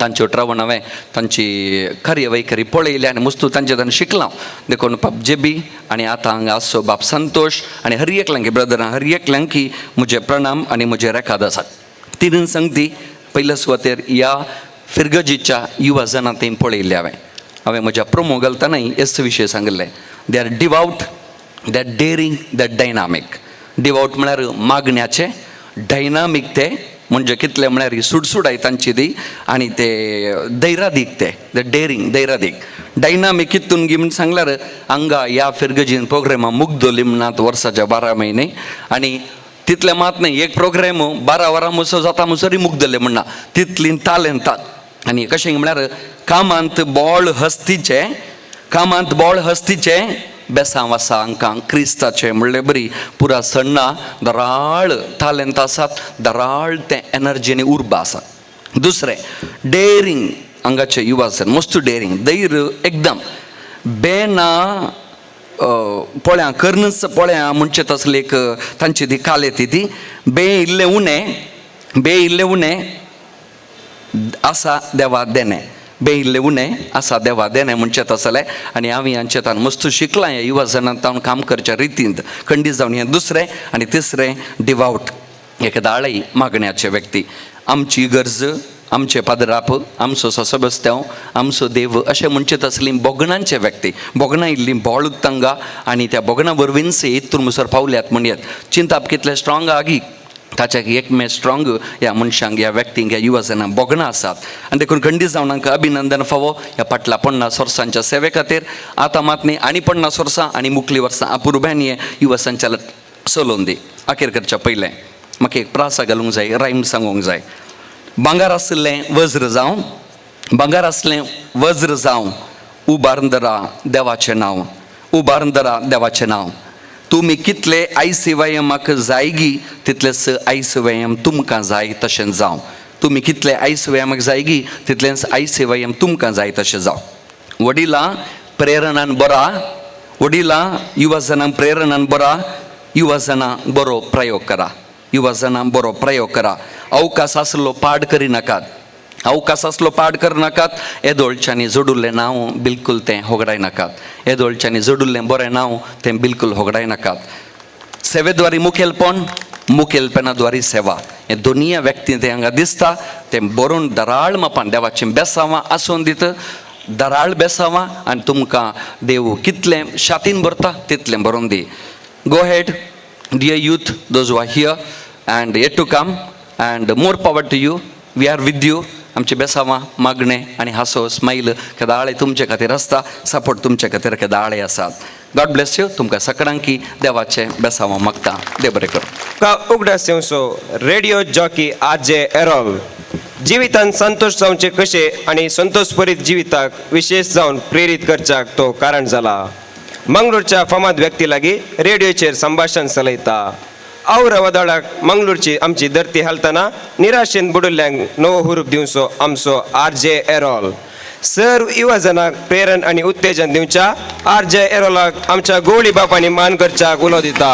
तांच्यो ट्रवण हांवें तांची कार्यवैखरी पळयली आनी मस्तू तांचे तांणी शिकलां. देखून बाब जेबी आनी आतां हांगा आसचो बाब संतोश आनी हर एकल्यांकी ब्रदरां हर एकल्यांकी म्हजे प्रणाम आनी म्हजे रेखाद आसात. तिनून संगती पयल्या सुवातेर ह्या फिरगजीच्या युवा जणां थंय पळयल्लें हांवें. हांवें म्हज्या प्रोमो घालतनाय हेच विशय सांगिल्ले. They are devout, they are daring, they are dynamic. Devout म्हळ्यार मागण्याचे, डायनामीक ते म्हणजे कितले म्हळ्यार सुडसुडाय तांची ती आनी ते धैरादीक, ते the daring धैरादीक. डायनामीक कितून गी म्हण सांगल्यार हांगा ह्या फिरगजीन प्रोग्रामा मुग्दोली म्हणात वर्साच्या 12 म्हयने आनी तितले मात न्हय, एक प्रोग्राम 12 वरां मुसो जाता मुसरी मुग्दले म्हणना तितली तालेंतात. आनी कशें म्हळ्यार कामांत बोळ हस्तीचें, कामांत बोळ हस्तीचें बेसांव आसा हांकां क्रिस्ताचें म्हणले बरी पुरा सण्णा दराळ तालेंत आसात, दराळ तें एनर्जी आनी उर्बा आसा. दुसरें डेरींग, हांगाचे युवा आसात मस्त डेरींग, धैर्य एकदम बेना पळया करनच पळया म्हणचे तसले एक तांची ती काल येती ती बे इल्लें उणें, बे इल्लें उणें आसा देवा देणें, बे इल्लें उणें आसा देवा देणें म्हणचें तसलें. आनी हांवें हांचे तान मस्त शिकलां ह्या युवा जणांत तावन काम करच्या रितींत खंडीत जावन. हें दुसरें. आनी तिसरें डिवावट, एक दाळय मागण्याचे व्यक्ती. आमची गरज, आमचे पादराप, आमचो ससबस्त्यांव, आमचो देव अशें म्हणचे तसलीं बोगणांचे व्यक्ती, बोगणां इल्लीं बोळ तांगा आनी त्या बोगणां वरवींच इतून मुसर पावल्यात म्हणयत. चिंताप कितलें स्ट्रॉंग आगी ताच्या एक मे स्ट्रॉंग ह्या मनशांक, ह्या व्यक्तींक, ह्या युवा जणांक बोगणां आसात. आनी देखून खंडीत जावन हांकां अभिनंदन फावो ह्या फाटल्या 50 वर्सांच्या सेवे खातीर. आतां मात न्ही आनी 50 वर्सां आनी मुखली वर्सां अपुरबायन हें युवा संचालक चलोवन दी. अखेर करच्या पयलें म्हाका एक प्रासा घालूंक जाय, रायम सांगूंक जाय. भांगर आसलें वज्र जावं, भांगर आसलें वज्र जावं, उबारून धरा देवाचें नांव, उबारून धरा देवाचें नांव. तुमी कितले आयसीवायमाक जायगी तितलेच आयसीवायम तुमकां जाय तशें जावं. तुमी कितले आयसीवायमाक जायगी तितलेंच आयसीवायम तुमकां जाय तशें जावं. वडिलां प्रेरणान बरा, वडिलां युवा जणांक प्रेरणान बरा, युवा जणां बरो प्रयोग करा, युवा जणां बरो प्रयोग करा. अवकाश आसलो पाड करिनाकात, अवकाश आसलो पाड करनाकात. येदोळच्यांनी जोडिल्लें नांव बिलकुल तें होगडायनाकात, येदोळच्यांनी जोडिल्लें बरें नांव तें बिलकुल होगडायनाकात. सेवेद्वारी मुखेलपण, मुखेलपणाद्वारी सेवा, हें दोनूय व्यक्ती तें हांगा दिसता. तें बरोवन दराळ मापान देवाचें बेसांवां आसून दित, दराळ बेसांवां आनी तुमकां देव कितलें शातीन भरता तितलें बरोवन दी. Go ahead dear youth, those who are here and yet to come, and more power to you. We are with you. आमचे बेसांवां मागणें आनी हांसो स्मायल केदाळे तुमचे खातीर आसता, सपोर्ट तुमचे खातीर केदाळे आसात. गॉड ब्लेस you. तुमकां सगळ्यांकी देवाचें बेसांवां मागता. देव बरें करूं. उगडास येवचो रेडियो जॉकी आर जे एरॉल जिवितान संतोष जावचे कशे आनी संतोष परीत जिविताक विशेष जावन प्रेरीत करच्याक तो कारण जाला. मंगळूरच्या फामाद व्यक्ती लागीं रेडियोचेर संभाशण चलयता. आवरा वदळाक मंगळूरची आमची धरती हालतना निराशेन बुडुल्ल्यांक नवो हुरूप दिवचो आमचो आर जे एरॉल. सर्व युवा जणांक प्रेरण आनी उत्तेजन दिवच्या आर जे एरोलाक आमच्या गोवळी बापांनी मान करच्याक उलो दिता.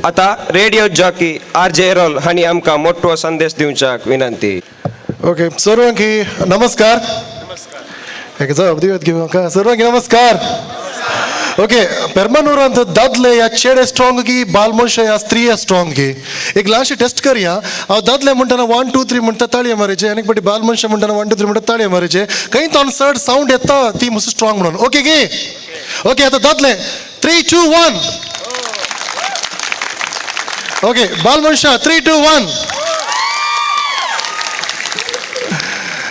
आता radio jockey R J Errol हांणी आमकां मोठो संदेश दिवच्याक विनंती. ओके, सर्वांकी नमस्कार. एक जबाब दिवत घेऊ म्हाका. सर्वांक नमस्कार. ओके, पेरमानूरांत दादले या चेडे स्ट्रॉंग की बाल मनशां या स्त्रिया स्ट्रॉंग की एक ल्हानशी टेस्ट करया. हांव दादले म्हणटना 1 2 3 म्हणटा ताळये मारीचे आनी एक बाल मनशां म्हणटना 1 2 3 म्हणटा ताळये मारीचे. खंय तो चड सावंड येता ती मुस स्ट्रॉंग म्हणून. ओके की? ओके, आतां दादले 3 2 1. ओके, बाल मनशां 3 2 1.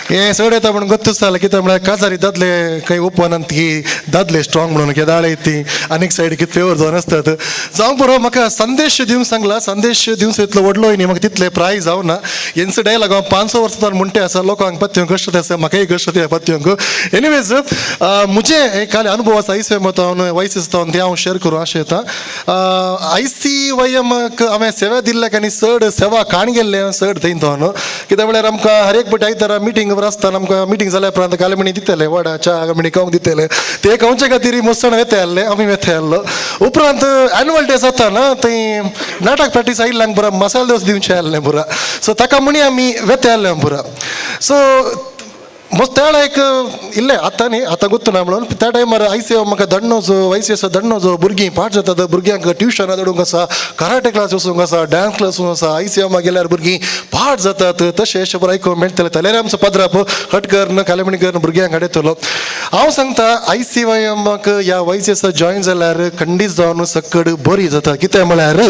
हे चड येता म्हणून गोत्तूच जालें. कित्याक म्हळ्यार काजारी दादले खंय ओपन ती दादले स्ट्रॉंग म्हणून केदाळे ती आनीक सायड कितें फेवर जावन आसतात. जावं बरो, म्हाका संदेश दिवंक सांगला. संदेश दिवंक इतलो व्हडलोय न्ही, म्हाका तितले प्राय जावना. हेंचो डायलॉग हांव 500 वर्सां म्हणटे आसा, लोकांक पत्योंक कश्ट आसा, म्हाकाय कश्ट ते पत्योंक. एनिवेज, म्हजें काल अनुभव आसा आयसीएम वतावन वायसीस जावन ते हांव शेर करूं अशें येता. आयसीवायएमाक हांवें सेवा दिल्ल्याक आनी चड सेवा काण गेल्लें चड थंय तो. कित्याक म्हळ्यार आमकां हर एक पटी आयतारा मिटींग आसतना आमकां मिटींग जाल्या उपरांत कालमणी दितले, वडा च्या म्हणी खावंक दितले. ते खावचे खातीर मस्त जाण वेते आसले, आमी वेते आसलो. उपरांत एनुअल डे जाता ना, थंय नाटक प्रॅक्टीस आयिल्ल्यांक पुरा मसाल दोस दिवचे आसलें पुरा. सो ताका म्हणी आमी वेते आसले पुरा. सो मस्त त्या एक इल्लें आतां न्ही, आतां गोत्तू ना म्हणून त्या टायमार आयसीए म्हाका दण्णोजो वायसीएस दण्णोजो भुरगीं पाठ जातात, भुरग्यांक ट्युशनां धाडूंक आसा, कराटे क्लास वचूंक आसा, डांस क्लास वचूंक आसा. आयसीएमा गेल्यार भुरगीं पाठ जातात. तशें शबर आयकूंक मेळटलें. जाल्यार आमचो पद्राप हट करून कालेमणी करून भुरग्यांक हाडयतलो. हांव सांगता आयसीवायमाक ह्या वायसीएस जॉयन जाल्यार खंडीत जावन सकड बरी जाता. कितें म्हळ्यार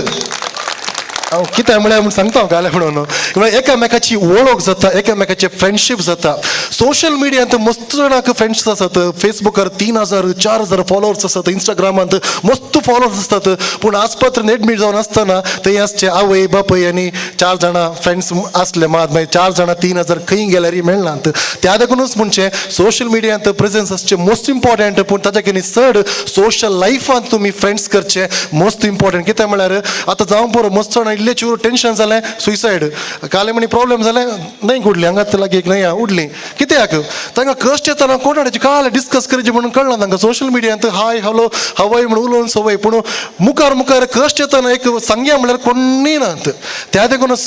हांव कितें म्हळ्यार म्हूण सांगता हांव काल्यां म्हणून, म्हळ्यार एकामेकाची वळख जाता, एकामेकाचे फ्रेंडशीप जाता. सोशल मिडियांत मस्त जाणांक फ्रेंड्स आसात. फेसबुकार 3000 4000 फॉलोवर्स आसात, इंस्टाग्रामांत मस्त फॉलोवर्स आसतात. पूण आस्पत्रेन एडमीट जावन आसतना थंय आसचे आवय बापूय आनी 4 जाणां फ्रेंड्स आसले मात मागीर 4 जाणां 3000 खंय गेल्यार मेळनात. त्या देखूनच म्हणचें सोशल मिडियांत प्रेजन्स आसचें मोस्ट इम्पॉर्टंट, पूण ताच्या कडेन चड सोशल लायफांत तुमी फ्रेंड्स करचे मोस्ट इम्पॉर्टंट. कितें म्हळ्यार आतां जावं पुरो मस्त जाणां इल्लें चूर टेंशन जालें सुयसायड, काले म्हणी प्रॉब्लेम जालें न्हंय उडली हांगात लागीं एक न्हंय उडली. कित्याक तांकां कश्ट येतना कोणाची काल डिस्कस करचें म्हणून कळना तांकां. सोशल मिडियांत हाय हॅलो हवाय म्हणून उलोवन संवय, पूण मुखार मुखार कश्ट येतना एक सांगया म्हणल्यार कोणूय नात. त्या देखूनच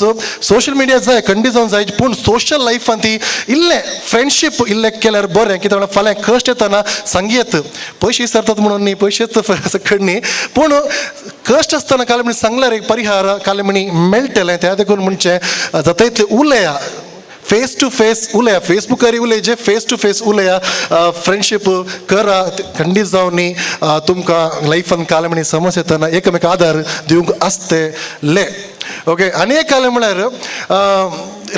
सोशल मिडिया जाय, खंडीत जावन जाय, पूण सोशल लायफान ती इल्लें फ्रेंडशीप इल्लें केल्यार बरें. कित्याक म्हळ्यार फाल्यां कश्ट येतना सांगयेत पयशे विसरतात म्हणून न्ही, पयशेच सकड न्ही, पूण कश्ट आसतना काल म्हणी सांगल्यार एक परिहार काल म्हणी मेळटलें. त्या देखून म्हणचें जाता इतलें उलया, फेस टू फेस उलया, फेसबुकार उलयचे फेस टू फेस उलया, फ्रेंडशीप करा. खंडीत जावन न्ही तुमकां लायफान काल म्हणी समस्या येतना एकामेका आदार दिवंक आसते ले. ओके, आनी एक काल म्हळ्यार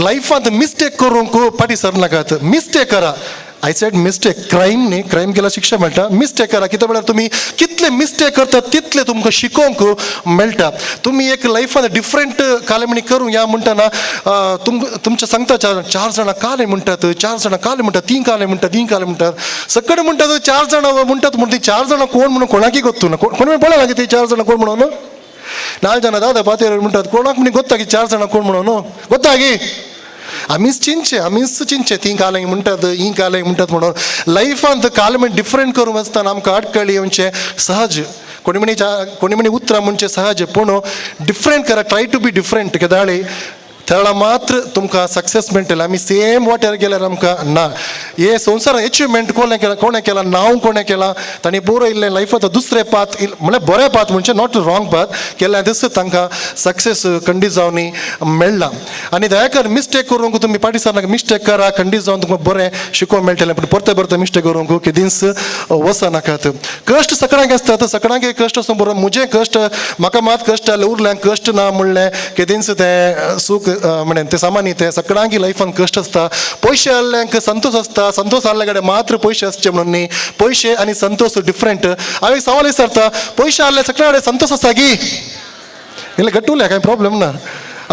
लायफांत मिस्टेक करूंक फाटीं सरनाकात. मिस्टेक करा, I said mistake, crime न्ही, क्रायम केल्यार शिक्षा मेळटा. मिस्टेक करा, कित्याक म्हळ्यार तुमी कितले मिस्टेक करतात तितले तुमकां शिकोवंक मेळटा. तुमी एक लायफान डिफरंट कालेमणी करूं या म्हणटना तुमच्या सांगता 4 जाणां काले म्हणटात, 4 जाणां काले म्हणटात, 3 काले म्हणटात, 3 काले म्हणटात, सकड म्हणटात 4 जाणां म्हणटात म्हणून ती 4 जाणां कोण म्हणून कोणाकय गोत्तू ना. कोण पळयला की ती 4 जाणां कोण म्हणून? 4 जाणां दादा पातयेर म्हणटात, कोणाक म्हणी गोत्ता की 4 जाणां कोण म्हणून गोत्ता की? आमीच चिंतचें, आमीच चिंतचें ती कालें म्हणटात, ही कालें म्हणटात म्हणून. लायफांत काल डिफरंट करूंक आसतना आमकां आडखळी येवचें सहज, कोणी म्हणी कोणी म्हणी उतरां म्हणचें सहज, पूण डिफरंट करा, ट्राय टू बी डिफरंट. केदाळे तेळा मात्र तुमकां सक्सेस मेळटलें. आमी सेम वाटेर गेल्यार आमकां ना. हे संवसारान एचिवमेंट कोणें केलां, कोणें केलां, नांव कोणें केलां, तांणी बरयल्लें लायफांत दुसरें पाथ म्हळ्यार बरें पाथ म्हणजे not wrong path केल्यार दिसता तांकां सक्सेस खंडीत जावन मेळ्ळा. आनी दयाकर मिस्टेक करूंक तुमी फाटीं सरनाका, मिस्टेक करा, खंडीत जावन तुमकां बरें शिकोवंक मेळटलें, पूण परते परते मिस्टेक करूंक केदींच वचनाकात. कश्ट सगळ्यांक आसतात, सगळ्यांक कश्ट आसूं बरो. म्हजें कश्ट म्हाका मात कश्ट जालें, उरलें कश्ट ना म्हणलें केदींच तें सूख म्हणें तें सामान्य, तें सगळ्यांक लायफान कश्ट आसता. पयशे आहल्ल्यांक संतोष आसता, संतोष आहल्या कडेन मात्र पयशे आसचे म्हणून न्ही, पयशे आनी संतोष डिफरंट. हांव एक सवाल विचारता, पयशे आहले सगळ्या कडेन संतोष आसा की? इल्लें घट्ट उरल्या, कांय प्रॉब्लम ना,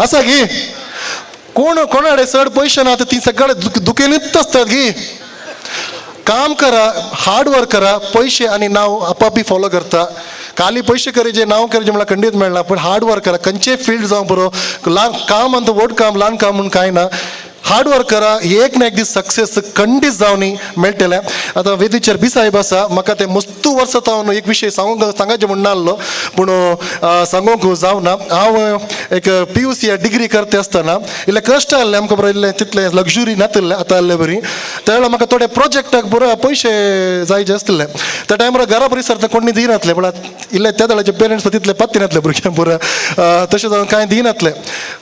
आसा की? कोण कोणा कडेन चड पयशे ना ती सगळे दुखेनूच आसतात की? काम करा, हार्ड वर्क करा, पयशे आनी नांव आपापी फॉलो करता. खाली पयशे करीचे नांव करीचे म्हणल्यार खंडीत मेळना, पूण हार्ड वर्क करा. खंयचेय फिल्ड जावं बरो, ल्हान काम आनी व्हड काम, ल्हान काम म्हूण कांय ना. हार्ड वर्क करा, एक ना एक दीस सक्सेस खंडीत जावन मेळटलें. आतां वेदीचेर बिसायब आसा, म्हाका ते मस्तू वर्सां तावन एक विशय सांगूंक सांगाचें म्हूण नासलो, पूण सांगूंक जावना. हांव एक PUC degree करता आसतना इल्लें कश्ट आहलें आमकां, बरें इल्लें तितलें लग्जुरी नातिल्लें आतां आहले बरी. त्या वेळार म्हाका थोडे प्रोजेक्टाक बरो पयशे जाय आसले. त्या टायमार घरा परिसर कोणी दिनातले, पण इल्ले त्या वेळाचे पेरंट्स तितले पत्ती नातले भुरग्यांक पुरा, तशें जावन कांय दिनातले.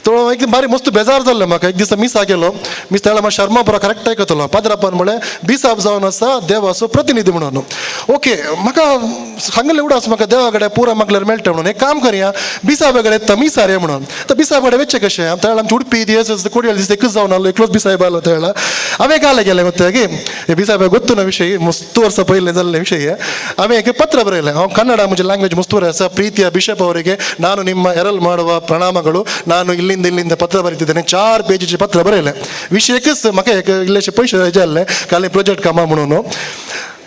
तो एक बारी मस्त बेजार जाल्लें म्हाका. एक दिसा मिसा गेलो, मिस त्या वेळार शर्मा पुरा करेक्ट आयकतलो. पाद्रापान म्हळें बिसाप जावन आसा देवाचो प्रतिनिधी म्हणून. ओके, म्हाका सांगलें उडास म्हाका देवा कडेन पुरा मागल्यार मेळटा म्हणून. एक काम करया, बिसाबा कडेन तमिसार म्हणून. तर बिसाबा कडेन वचचें कशें? त्या वेळार आमची उडपी दिस कोडयाळ दीस एकूच जावन आसलो, एकलोच बिसायब आसलो. त्या वेळार हांवें काल गेलें गोत्ता की बिसायबा गोत्तू ना विशय, मस्त वर्सां पयलें जाल्लें विशय. हांवें एक ಪತ್ರ ಬರೆಯಲ್ಲ, ಹಾಂ ಕನ್ನಡ ಮುಂಚೆ ಲ್ಯಾಂಗ್ವೇಜ್ ಮುಸ್ತುವರೆ ಆಸ. ಪ್ರೀತಿಯ ಬಿಷಪ್ ಅವರಿಗೆ ನಾನು ನಿಮ್ಮ ಎರಲ್ ಮಾಡುವ ಪ್ರಣಾಮಗಳು. ನಾನು ಇಲ್ಲಿಂದ ಇಲ್ಲಿಂದ ಪತ್ರ ಬರೀತಿದ್ದೇನೆ. 4 ಪೇಜ್ ಪತ್ರ ಬರೆಯಲ್ಲ. ವಿಷಯಕ್ಕೆ म्हाका एक इल्लेशे पयशे जाय जाल्ले काल प्रोजेक्ट कामा म्हणून.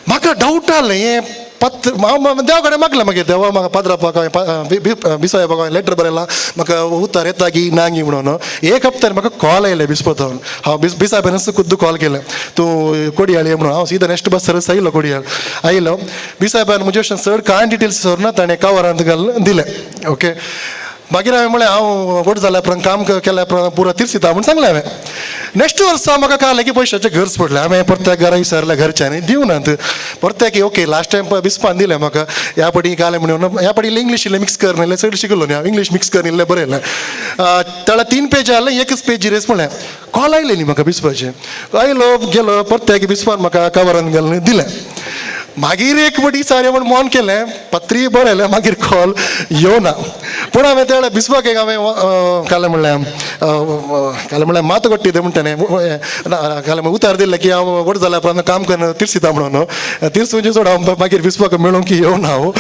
म्हाका डावट आहलें हें पत्र हांव देवा कडेन मागलें. मागीर देवा म्हाका पाद्रापाक हांवें बिसायबाक हांवें लेटर बरयलां, म्हाका उतर येता की नांगी म्हणून. एक हप्त्यान म्हाका कॉल आयलें बिस्पोतावन. हांव बिसायबानच खुद्द कॉल केलें, तूं कोडियाळ ये म्हणून. हांव सीधा नेक्स्ट बस आयलो कोडियाळ आयलो. बिसायबान म्हजे चड कांय डिटेल्स सोरना, ताणें कवरांत घालून दिलें. ओके, मागीर हांवें म्हळें हांव व्हड जाल्या उपरांत काम केल्या उपरांत पुरो तिरसिता म्हूण सांगलें हांवें. नेक्स्ट वर्सा म्हाका कळ्ळें की पयशाचें गरज पडलें. हांवें परत्याक घरा विचारलें, घरच्यांनी दिवनात परत्याक. ओके, लास्ट टायम बिस्पान दिलें म्हाका, ह्या पटी घालें म्हणून. ह्या पटी इल्लें इंग्लीश इल्लें मिक्स कर, इल्लें चड शिकलो न्ही हांव, इंग्लीश मिक्स कर इल्लें बरयलें. तेळा 3 पेज आहलें, एकच पेज रेस म्हणलें. कॉल आयलें न्ही म्हाका बिस्पाचें. आयलो गेलो परत्याक बिस्पान म्हाका कवरान घालून दिलें. मागीर एक पटी सारे म्हण मौन केलें, पत्री बरयलें, मागीर कॉल येवना. पूण हांवें त्या वेळार बिस्पाक एक हांवें काल म्हणलें, काल म्हणल्यार मात कोट्टी म्हणटा न्ही, काल उतार दिलें की हांव व्हड जाल्या उपरांत काम करून तिरसिता म्हणून. तिरसुचे सोड, हांव मागीर बिस्पाक मेळूंक येवना. हांव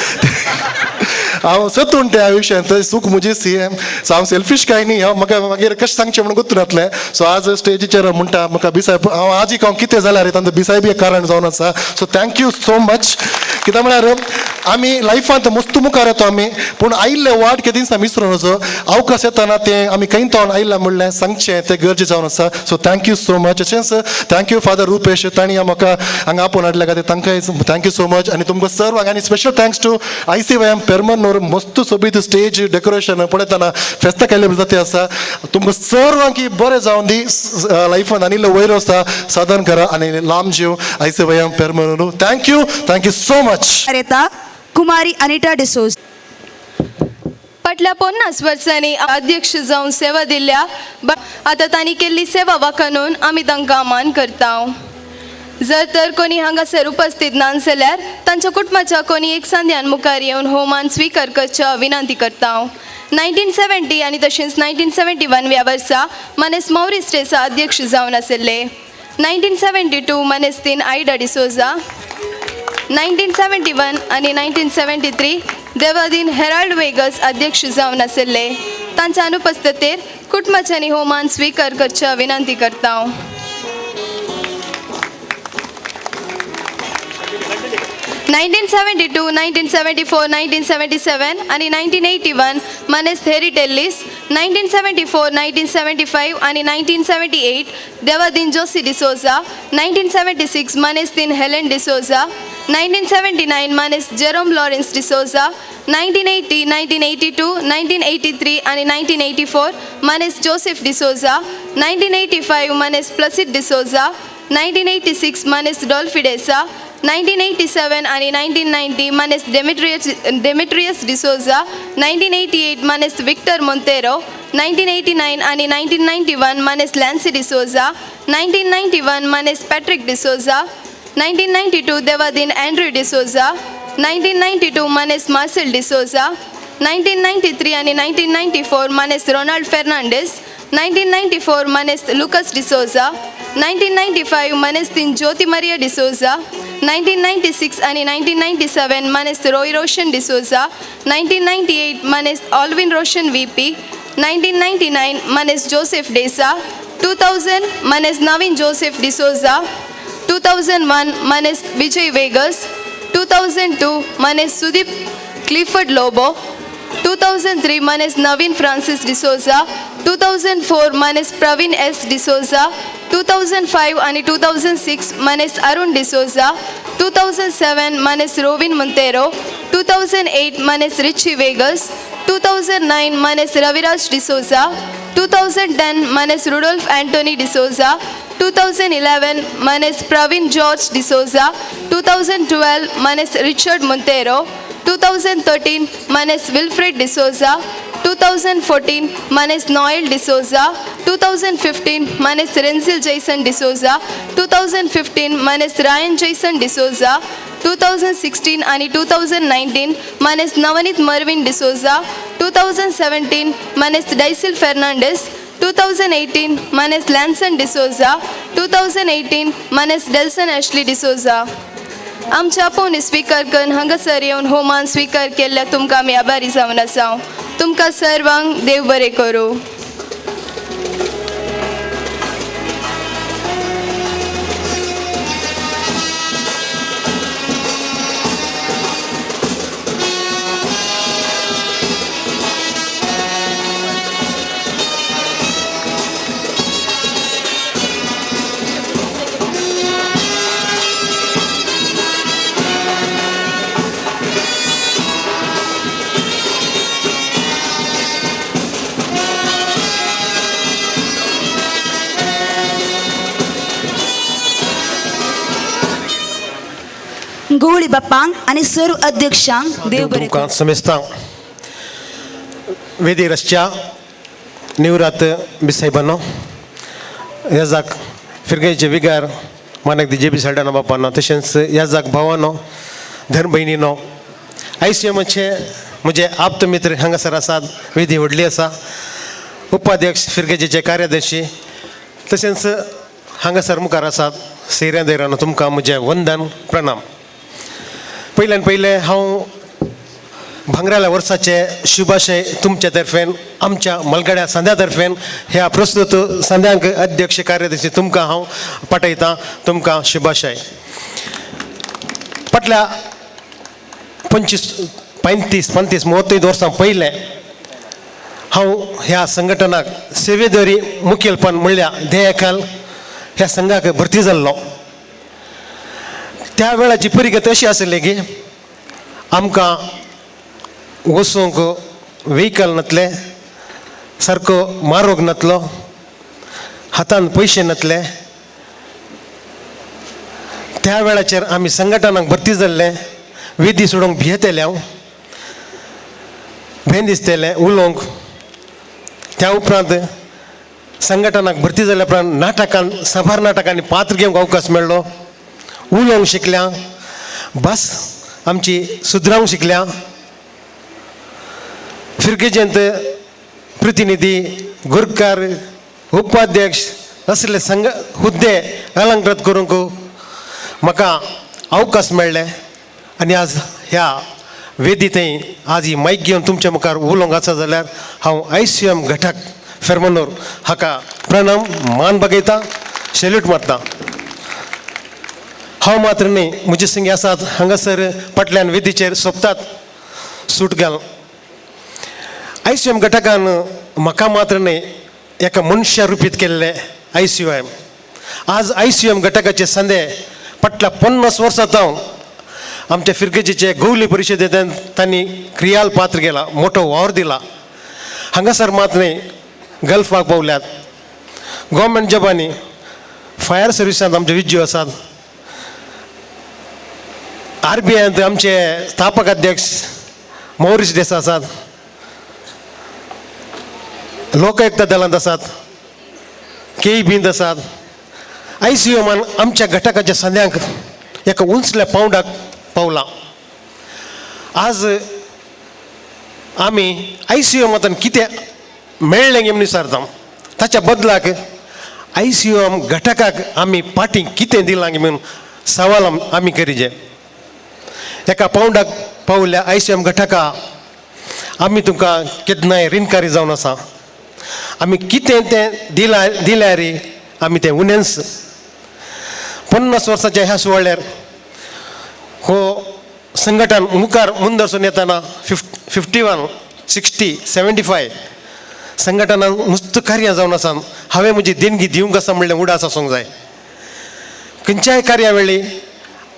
हांव सत म्हणटा ह्या विशयांत, चूक म्हजी सी एम. सो हांव सेल्फीश कांय न्ही. हांव म्हाका मागीर कशें सांगचें म्हणून गोत्तू नातलें. सो आज स्टेजीचेर म्हणटा म्हाका बिसायब, हांव आज हांव कितें जाल्यार तांचो बिसायब एक कारण जावन आसा. So thank you so much. कित्याक म्हळ्यार आमी लायफांत मस्त मुखार येता आमी, पूण आयिल्ले वाट केदींच आमी विसरून वचो. अवकाश येताना तें आमी खंय तावन आयला म्हणलें सांगचें तें गरजेचें जावन आसा. So thank you so much. तशेंच thank you father Rupesh, तांणी म्हाका हांगा आपोवन हाडल्या खातीर तांकांय thank you so much. आनी तुमकां सर्वांक आनी special thanks to ICYM Permanur. मस्त सोबीत स्टेज डेकोरेशन पळयतना फेस्ता केल्ले जाती आसा. तुमकां सर्वांक बरें जावन दी लायफान आनी इल्लो वयर वचता साधन करा आनी लांब जीव ICYM Permanur. Thank you, thank you so much. Kumari Anita D'Souza. फाटल्या 50 वर्सांनी अध्यक्ष जावन सेवा दिल्या, आतां तांणी केल्ली सेवा वाखाणून आमी तांकां मान करता. जर तर कोणी हांगासर उपस्थित ना जाल्यार तांच्या कुटुंबाच्या कोणी एक संध्यान मुखार येवन हो मान स्विकार करच्या विनंती करता. 1970 आनी तशेंच 1971 ह्या वर्सा मानेस मौरिस टेसा अध्यक्ष जावन आशिल्ले. 1972 मानेस्तीन आयडा डिसोजा. 1971 आनी 1973 देवादीन हेराल्ड वेगस अध्यक्ष जावन आशिल्ले. तांच्या अनुपस्थितेर कुटुंबाच्यांनी हो मान स्विकार करच्या विनंती करता. 1972, 1974, 1977 आनी 1981 मानेस्त हेरी टेल्लीस. 1974, 1975 आनी 1978 देवादीन जोसी डिसोजा. 1976 मानेस्तीन हेलन डिसोजा. 1979 मानेस्त जेरोम लॉरेन्स डिसोजा. 1980, 1982, 1983 आनी 1984 मानेस्त जोसेफ डिसोजा. 1985 मानेस्त प्लसिड डिसोजा. 1986 मानेस्त डॉल्फी डेसा. 1987 आनी 1990 मानेस्त डेमेट्रियस डिसोजा. 1988 मानेस्त विक्टर मोंतेरो. 1989 आनी 1991 मानेस्त लॅन्सी डिसोजा. 1991 मानेस्त पॅट्रिक डिसोजा. 1992 देवादीन अँड्र्यू डिसोजा. 1992 मानेस्त मार्सेल डिसोजा. 1993 आनी 1994 मानेस्त रोनाल्ड फेर्नांडीस. 1994 मानेस्त लुकस डिसोजा. 1995 मानेस्तीन ज्योती मारिया डिसोजा. 1996 आनी 1997 मानेस्त रोय रोशन डिसोजा. 1998 मानेस्त ऑल्विन रोशन VP. 1999 मानेस्त जोसेफ डेसा. 2000 मानेस्त नवीन जोसेफ डिसोजा. 2001 मानेस्त विजय वेगस. 2002 मानेस्त सुदीप क्लिफर्ड लोबो. 2003 मानेस नवीन फ्रांसीस डिसोजा, 2004 मानेस प्रवीण एस डिसोजा, 2005 आनी 2006 मानेस अरुण डिसोजा, 2007 मानेस रोविन मुंतेरो, 2008 मानेस रिची वेगस, 2009 मानेस रविराज डिसोजा, 2010 मानेस रुडोल्फ अँटोनी डिसोजा, 2011 मानेस प्रवीण जॉर्ज डिसोजा, 2012 मानेस रिचर्ड मुंतेरो, 2013 मानेस विल्फ्रेड डिसोजा, 2014 मानेस नॉयल डिसोजा, 2015 मानेस रेन्सिल जैसन डिसोजा, 2015 मानेस रायन जैसन डिसोजा, 2016 आनी 2019 मानेस नवनीत मर्विन डिसोजा, 2017 मानेस डायसिल फेर्नांडीस, 2018 मानेस लॅन्सन डिसोजा, 2018 मानेस डेल्सन एशली डिसोजा. आमच्या आपोवणी स्विकार करून हांगासर येवन हो मान स्विकार केल्ल्या तुमकां आमी आभारी जावन आसा. तुमकां सर्वांक देव बरें करूं. गवळी बापांक आनी सर्व अध्यक्षांक देव बरें तुमकां समेस्तां वेदी रसच्या निवरात बिसायबानो ह्या फिरगेचे विगार मानक जे बी साल्डानो बापानो तशेंच ह्या भावानो धर्म भयणीनो आयसीएमाचे म्हजे आप्त मित्र हांगासर आसात. वेदी व्हडली आसा. उपाध्यक्ष फिरगेजेचे कार्यदर्शी तशेंच हांगासर मुखार आसात सैऱ्या दैरानो तुमकां म्हजें वंदन प्रणाम. पयल्यान पयलें हांव भांगराल्या वर्साचे शुभाशय तुमच्या तर्फेन आमच्या मलगड्या सांद्या तर्फेन ह्या प्रस्तुत सांद्यांक अध्यक्ष कार्यदर्शी तुमकां हांव पाठयतां. तुमकां शुभाशय. फाटल्या 25 35 35 वर्सां पयलें हांव ह्या संघटनाक सेवेदरी मुखेलपण म्हणल्यार ध्येयाखाल ह्या संघाक भरती जाल्लो. त्या वेळाची परिगत अशी आसली की आमकां वचूंक व्हेकल नासलें, सारको मारोग नासलो, हातान पयशे नासले. त्या वेळाचेर आमी संघटनाक भरती जाल्ले. विधी सोडूंक भियेतले हांव, भें दिसतलें उलोवंक. त्या उपरांत संघटनाक भरती जाल्या उपरांत नाटकान साबार नाटकांनी पात्र घेवंक अवकाश मेळ्ळो. उलोवंक शिकल्या, भास आमची सुदरावंक शिकल्या. फिरगेजेंत प्रतिनिधी गुरकार उपाध्यक्ष असले संघ हुद्दे अलंकृत करूंक म्हाका अवकाश मेळ्ळे आनी आज ह्या वेदी थंय आज ही मायक घेवन तुमच्या मुखार उलोवंक आसा जाल्यार हांव आयसीएम घटक फेर्मनूर हाका प्रणाम मान बगयता, सेल्यूट मारता. हांव मात्र न्ही, म्हजे संगी आसात हांगासर फाटल्यान वेदीचेर सोंपतात सूट घाल. आयसीएम घटकान म्हाका मात्र न्ही एका मनशा रुपीत केल्लें आयसीएम. आज आयसीएम घटकाचे संदे फाटल्या 50 वर्सां जावन आमच्या फिरगेजीचे गवली परिशदेंत तांणी क्रियाल पात्र गेला, मोठो वावर दिला. हांगासर मात न्ही गल्फाक पावल्यात, गव्हर्मेंट जॉबांनी, फायर सर्विसांत आमचे विज्जू आसात, आरबीआयंत आमचे स्थापक अध्यक्ष मौरीस देसाय आसात, लोकआयुक्त दलांत आसात, केई बींत आसात. आयसीएमान आमच्या घटकाच्या संद्यांक एका उंचल्या पावंडाक पावला. आज आमी आयसीएमांतल्यान कितें मेळ्ळें म्हूण विचारता, ताच्या बदलाक आयसीएम घटकाक आमी पाटी कितें दिलां म्हणून सवाल आमी करीजे. एका पावंडाक पावल्या आयसीएम घटका आमी तुमकां केन्नाय रिणकारी जावन आसा. आमी कितें तें दिला दिल्यार आमी तें उणेंच. 50 वर्साच्या ह्या सुवाळ्यार हो संघटन मुखार मुंदरसून येताना 51 60 75 संघटनान मस्त कार्यां जावन आसा. हांवें म्हजी देणगी दिवंक आसा म्हणलें उडास आसूंक जाय. खंयच्याय कार्या वेळी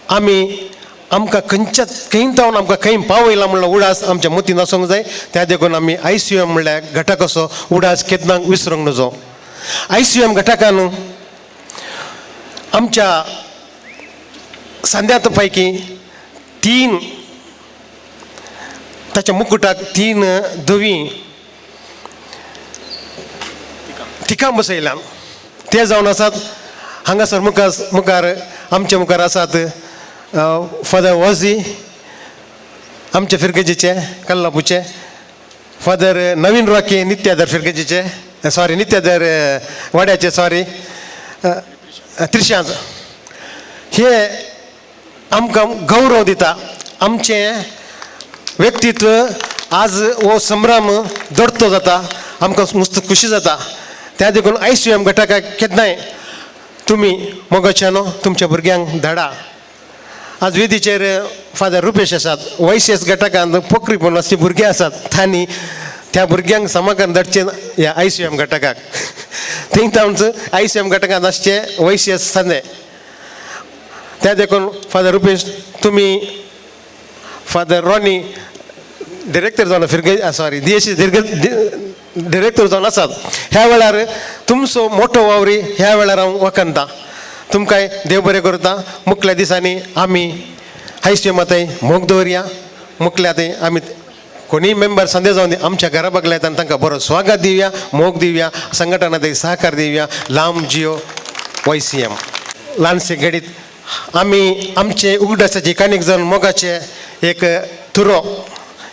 आमी आमकां खंयच्या खंय जावन आमकां खंय पावयला म्हणलो उडास आमच्या मतीन आसूंक जाय. त्या देखून आमी ICM म्हणल्यार घटक असो उडास केन्ना विसरूंक नजो. ICM घटकान आमच्या सांद्यांत पैकी 3 ताच्या मुकुटाक 3 धवीं थिकां बसयल्यान ते जावन आसात. हांगासर मुखार आमच्या मुखार आसात फादर वॉझी आमचे फिरगजीचे कल्लापूचे, फादर नवीन रॉकी नित्यादर फिरगजीचे, सॉरी नित्यादर वाड्याचे, सॉरी त्रिशांत. हे आमकां गौरव दिता. आमचें व्यक्तित्व आज हो संभ्रम दडतो जाता, आमकां मस्त खुशी जाता. त्या देखून ICM घटकाक केन्नाय तुमी मोगाच्यानो तुमच्या भुरग्यांक धाडा. आज वेदीचेर फादर रुपेश आसात, YCS घटकांत पोखरी पण आसची भुरगीं आसात, तांणी त्या भुरग्यांक समाकान धाडचे ह्या ICM घटकाक. थंय तांचो ICM घटकांत आसचे YCS सांदे. त्या देखून फादर रुपेश तुमी फादर रॉनी डिरेक्टर जावन फिरगे, सॉरी DSC director जावन आसात. ह्या वेळार तुमचो मोठो वावरी ह्या वेळार हांव वखंता. तुमकांय देव बरें करता. मुखल्या दिसांनी आमी ICM थंय मोग दवरया. मुखल्या थंय आमी कोणीय मेंबर संदेश जावन आमच्या घरा बगल्या येता तांकां बरो स्वागत दिवया, मोग दिवया, संघटना थंय सहकार दिवया. लांब जियो YCM. ल्हानशे घडीत आमी आमचे उगडासाची काणीक जावन मोगाचे एक तुरो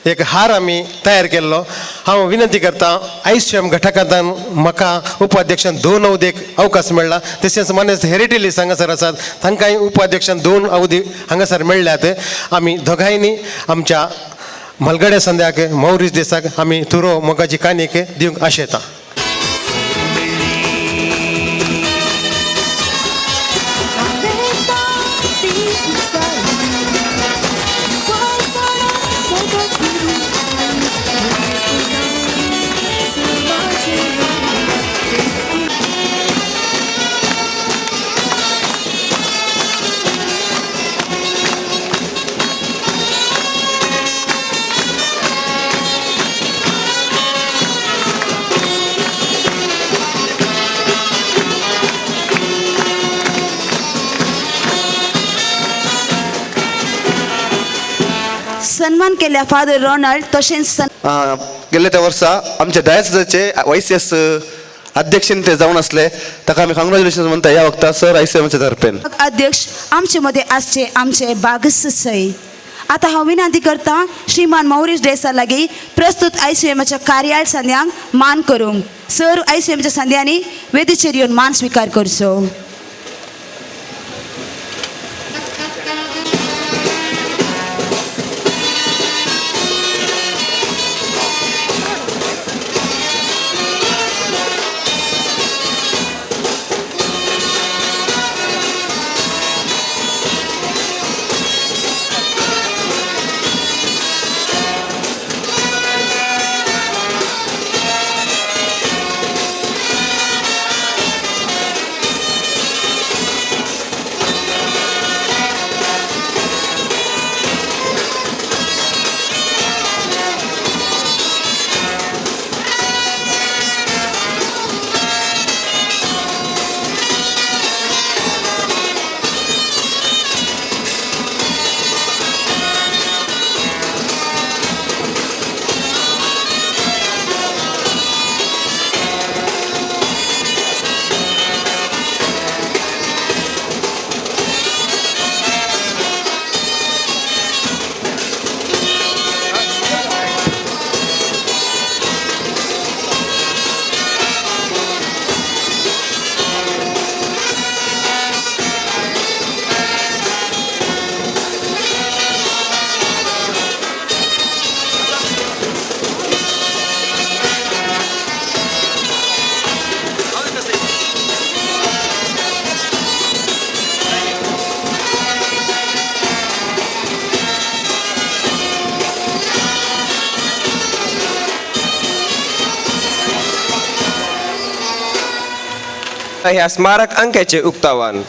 एक हार आमी तयार केल्लो. हांव विनंती करता ICM घटकांतल्यान म्हाका उपाध्यक्षान 2 अवधीक अवकाश मेळ्ळा. तशेंच मानेस्त हेरिटेली हांगासर आसात, तांकांय उपाध्यक्षान 2 अवधी हांगासर मेळ्ळ्यात. आमी दोगांयनी आमच्या मलगड्या संद्याक मौरीस देसाक आमी तुरो मोगाची काणीक दिवंक आशेता. सन्मान केल्या फादर रोनाल्ड तशेंच गेल्ले त्या वर्सा आमच्या डायसिसाचे YCS अध्यक्षन ते जावन आसले, ताका आमी कॉंग्रॅच्युलेशन म्हणटा ह्या वक्ता सर ICMच्या तर्फेन. अध्यक्ष आमचे मदें आसचे आमचे बागस सय. आतां हांव विनंती करता श्रीमान मौरीश देसा लागीं प्रस्तुत ICMच्या कार्यालय संद्यांक मान करूंक. सर ICMच्या संद्यांनी वेदीचेर येवन मान स्विकार करचो. ह्या स्मारक अंक्याचे उक्तावण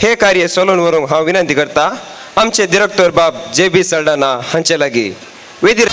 हे कार्य चलोवन व्हरूंक हांव विनंती करता आमचे डिरेक्टर बाब जे बी सल्डाना हांचे लागीं. वेदीर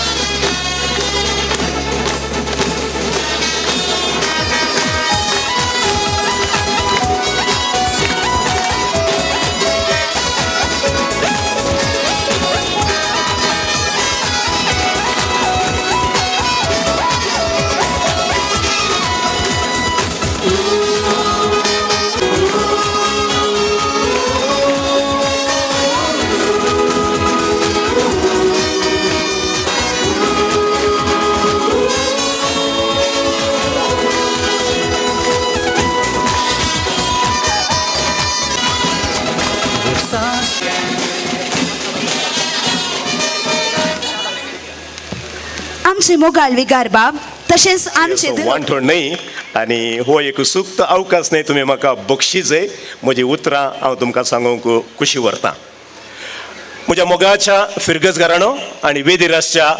आमचे मोगाळ विगार बाब तशेंच आमचे वांठोण न्हय आनी हो एक सुक्त अवकाश न्हय, तुमी म्हाका बक्षीस म्हजी उतरां हांव तुमकां सांगूंक खुशी व्हरता. म्हज्या मोगाच्या फिरगजगारानो आनी वेदिरासच्या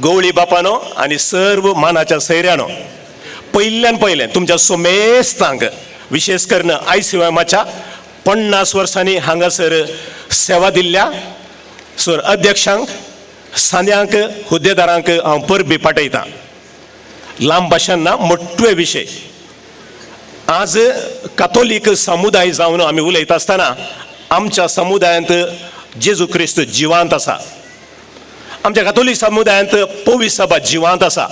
गवळी बापानो आनी सर्व मानाच्या सैऱ्यानो, पयल्यान पयलें तुमच्या सोमेस्तांक विशेष करून आयसीवायमाच्या 50 वर्सांनी हांगासर सेवा दिल्ल्या सर अध्यक्षांक, सांद्यांक, हुद्देदारांक हांव परबी पाठयतां. लांब भाशण ना, मोटवे विशय. आज कातोलीक समुदाय जावन आमी उलयता आसतना आमच्या समुदायांत जेजू क्रिस्त जिवांत आसा, आमच्या कातोलीक समुदायांत पवित्र सभा जिवांत आसा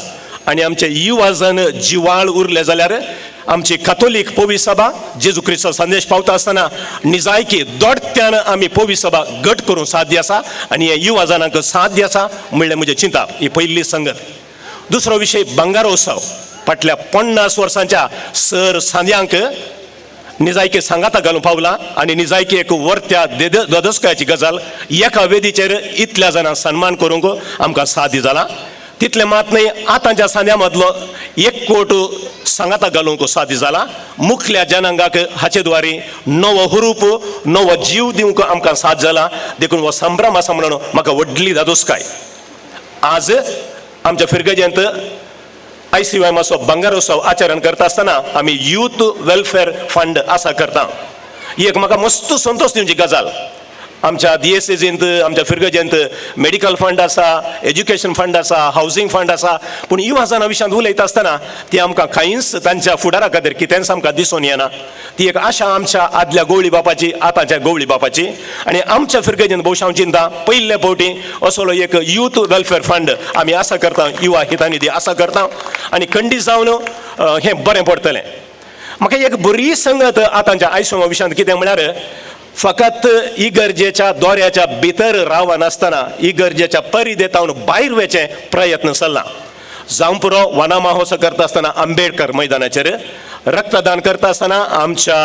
आनी आमचे युवा जन जिवाळ उरले जाल्यार आमची कातोलीक पवित्र सभा जेजू क्रिस्ताचो संदेश पावता आसतना निजायकी दोडत्यान आमी पवित्र सभा घट करूंक साध्य आसा आनी हे युवा जनांक साध्य आसा म्हणलें म्हजें चिंता. ही पयली संगत. दुसरो विशय बंगारोत्सव. फाटल्या 50 वर्सांच्या सर सांद्यांक निजायकी सांगाता घालूंक पावला आनी निजायकी एक वर्त्या ददस्कायाची गजाल एका वेदीचेर इतल्या जाणांक सन्मान करूंक आमकां साध्य जाला. तितलें मात न्हय, आतांच्या सांद्या मदलो 1 कोट सांगाता घालूंक साध्य जाला. मुखल्या जनांगाक हाचे द्वारे नवो हुरूप, नवो जीव दिवंक आमकां साध्य जाला. देखून हो संभ्रम आसा म्हणून म्हाका व्हडली दादोसकाय. आज आमच्या फिरगजेंत आयसीवायमाचो बंगारोत्सव आचरण करता आसतना आमी यूथ वेलफेअर फंड आसा करता. ही एक म्हाका मस्त संतोश दिवची गजाल. आमच्या दियेसेजींत, आमच्या फिरगजेंत मेडिकल फंड आसा, एज्युकेशन फंड आसा, हावजींग फंड आसा, पूण युवा जाणां विशयांत उलयता आसतना ती आमकां कांयच तांच्या फुडारा खातीर कितेंच आमकां दिसून येना. ती एक आशा आमच्या आदल्या गवळी बापाची, आतांच्या गवळी बापाची. आनी आमच्या फिरगजेंत भोवश हांव चिंता पयले फावटी असलो एक यूथ वेलफेअर फंड आमी आसा करता, युवा हिता निधी आसा करता आनी खंडीत जावन हें बरें पडटलें. म्हाका एक बरी संगत आतांच्या आयसोमा विशयांत कितें म्हळ्यार फकत इगर्जेच्या दोऱ्याच्या भितर रावनासतना इगर्जेच्या परिदेतावन भायर वचचे प्रयत्न चल्ला. जावं पुरो वना महोत्सव करता आसतना आंबेडकर मैदानाचेर रक्तदान करता आसतना आमच्या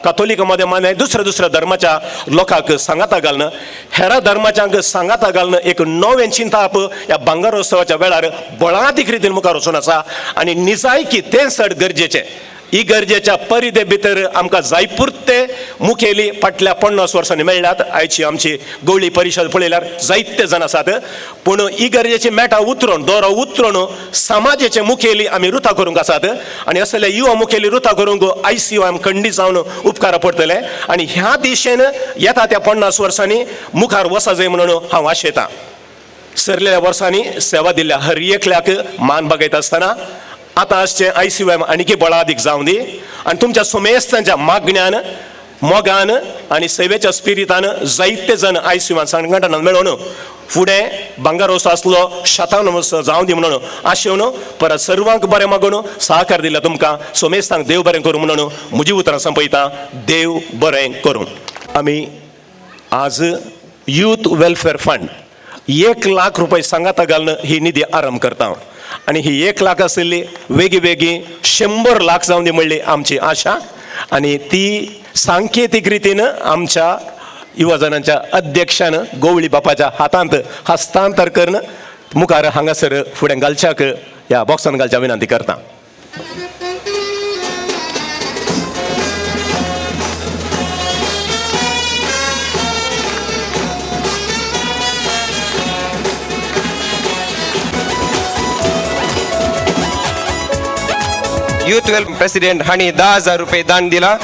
कातोलिक मध्ये मान्य दुसऱ्या दुसऱ्या धर्माच्या लोकांक सांगाता घालणं, हेरा धर्माच्यांक सांगाता घालणं एक नवें चिंताप ह्या बांगारोत्सवाच्या वेळार बळादीक रितीन मुखार वचून आसा आनी निजायकी तें चड गरजेचें. इगर्जेच्या परिदे भितर आमकां जायपुरते मुखेली फाटल्या 50 वर्सांनी मेळ्ळ्यात. आयची आमची गवळी परिशद पळयल्यार जायते जाण आसात, पूण इगर्जेची मेटां उतरून, दोरो उतरून समाजाचे मुखेली आमी रुता करूंक आसात आनी असले युवा मुखेली रुता करूंक आयसीवायम खंडीत जावन उपकारा पडटले आनी ह्या दिशेन येता त्या 50 वर्सांनी मुखार वचा जाय म्हणून हांव आशेतां. सरलेल्या वर्सांनी सेवा दिल्ल्या हर एकल्याक मान बागयता आसतना आतां आसचें आयसीवायम आनीकी बळादीक जावं दी आनी तुमच्या सोमेस्तांच्या मागण्यान, मोगान आनी सेवेच्या स्पिरितान जायते जाण आयसीवायम संघटनान मेळोवन फुडें बांगारोस आसलो शतान जावं दी म्हणून आशेवन परत सर्वांक बरें मागून सहकार दिल्या तुमकां सोमेस्तांक देव बरें करूं म्हणून म्हजी उतरां संपयता. देव बरें करूं. आमी आज यूथ वेलफेअर फंड 1 लाख रुपये सांगाता घालून ही निधी आरंभ करता आनी ही 1 लाख आशिल्ली वेगळी वेगळी 100 लाख जावन दी म्हणली आमची आशा आनी ती सांकेतीक रितीन आमच्या युवजनांच्या अध्यक्षान गवळी बापाच्या हातांत हस्तांतर करून मुखार हांगासर फुडें घालच्याक ह्या बॉक्सान घालच्या विनंती करता. यूथ वेल प्रेसिडेंट हांणी 10,000 रुपये दान दिला.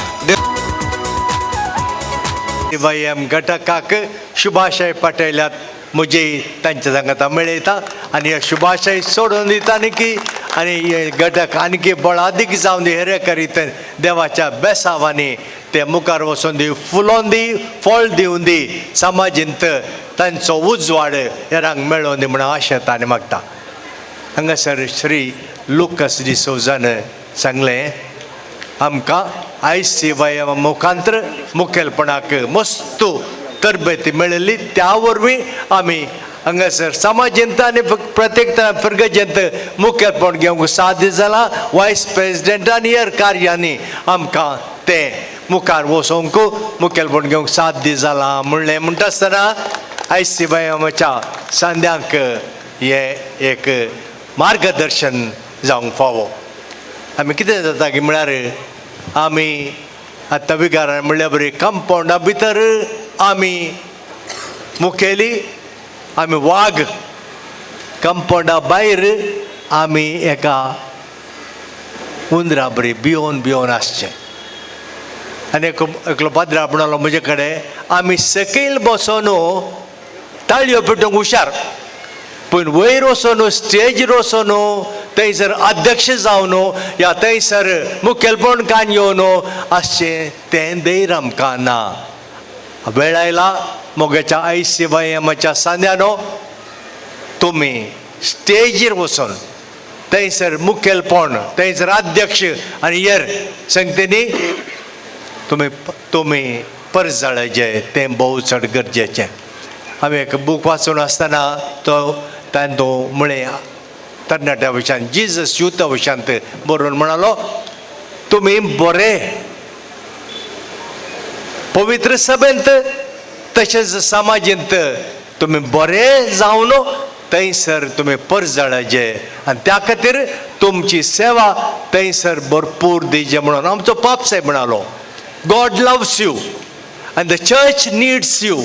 वाय एम घटकाक शुभाशय पाठयल्यात म्हजे तांच्या सांगाता मेळयता आनी हे शुभाशय सोडून दिता आनी आनी हे घटक आणखी बळादीक जावन दी हेरे करीत देवाच्या बेसावांनी ते मुखार वचून दी फुलोवन दी फळ दिवन दी समाजींत तांचो उजवाड हेरांक मेळोवन दी म्हणून आशेता आनी मागता. हांगासर श्री लुकस डिसोजान सांगलें आमकां I C Y M मुखांत्र मुखेलपणाक मस्त तरबेती मेळिल्ली त्या वरवीं आमी हांगासर समाजेंत आनी प्रत्येक फिर्गजेंत मुखेलपण घेवंक साध्य जालां. वायस प्रेजिडेंटान हेर कार्यांनी आमकां तें मुखार वचोंक मुखेलपण घेवंक साध्य जालां म्हणलें. म्हणटा आसतना I C Y एमाच्या सांद्यांक हें एक मार्गदर्शन जावंक फावो. आमी कितें जाता की म्हळ्यार आमी आतां विगारान म्हणल्या बरी कंपावंडा भितर आमी मुखेली आमी वाग कंपावंडा भायर आमी एका उंदरा बरी भियोन भियोन आसचें. आनी एकलो पाद्रा आपणालो म्हजे कडेन आमी सकयल बसोन ताळयो पेटोवंक हुशार पूण वयर वचोन स्टेजीर वचोन थंयसर अध्यक्ष जावन या थंयसर मुखेलपण कान येवन आसचें तें धैर्य आमकां ना. वेळ आयला मोगाच्या I C Y एमाच्या सांद्यानो तुमी स्टेजीर वचून थंयसर मुखेलपण थंयसर अध्यक्ष आनी हेर संगतेनी तुमी तुमी परजळायचे तें भोव चड गरजेचें. हांवें एक बूक वाचून आसतना तो ताणें तो म्हळें तरणाट्या विशयान जिजस युथा विशयांत बरोवन म्हणालो तुमी बरे पवित्र सभेंत तशेंच समाजेंत तुमी बरे जावन थंयसर तुमी परजळायचे आनी त्या खातीर तुमची सेवा थंयसर भरपूर दिवचे म्हणून आमचो पाप साहेब म्हणालो God loves you and the church needs you.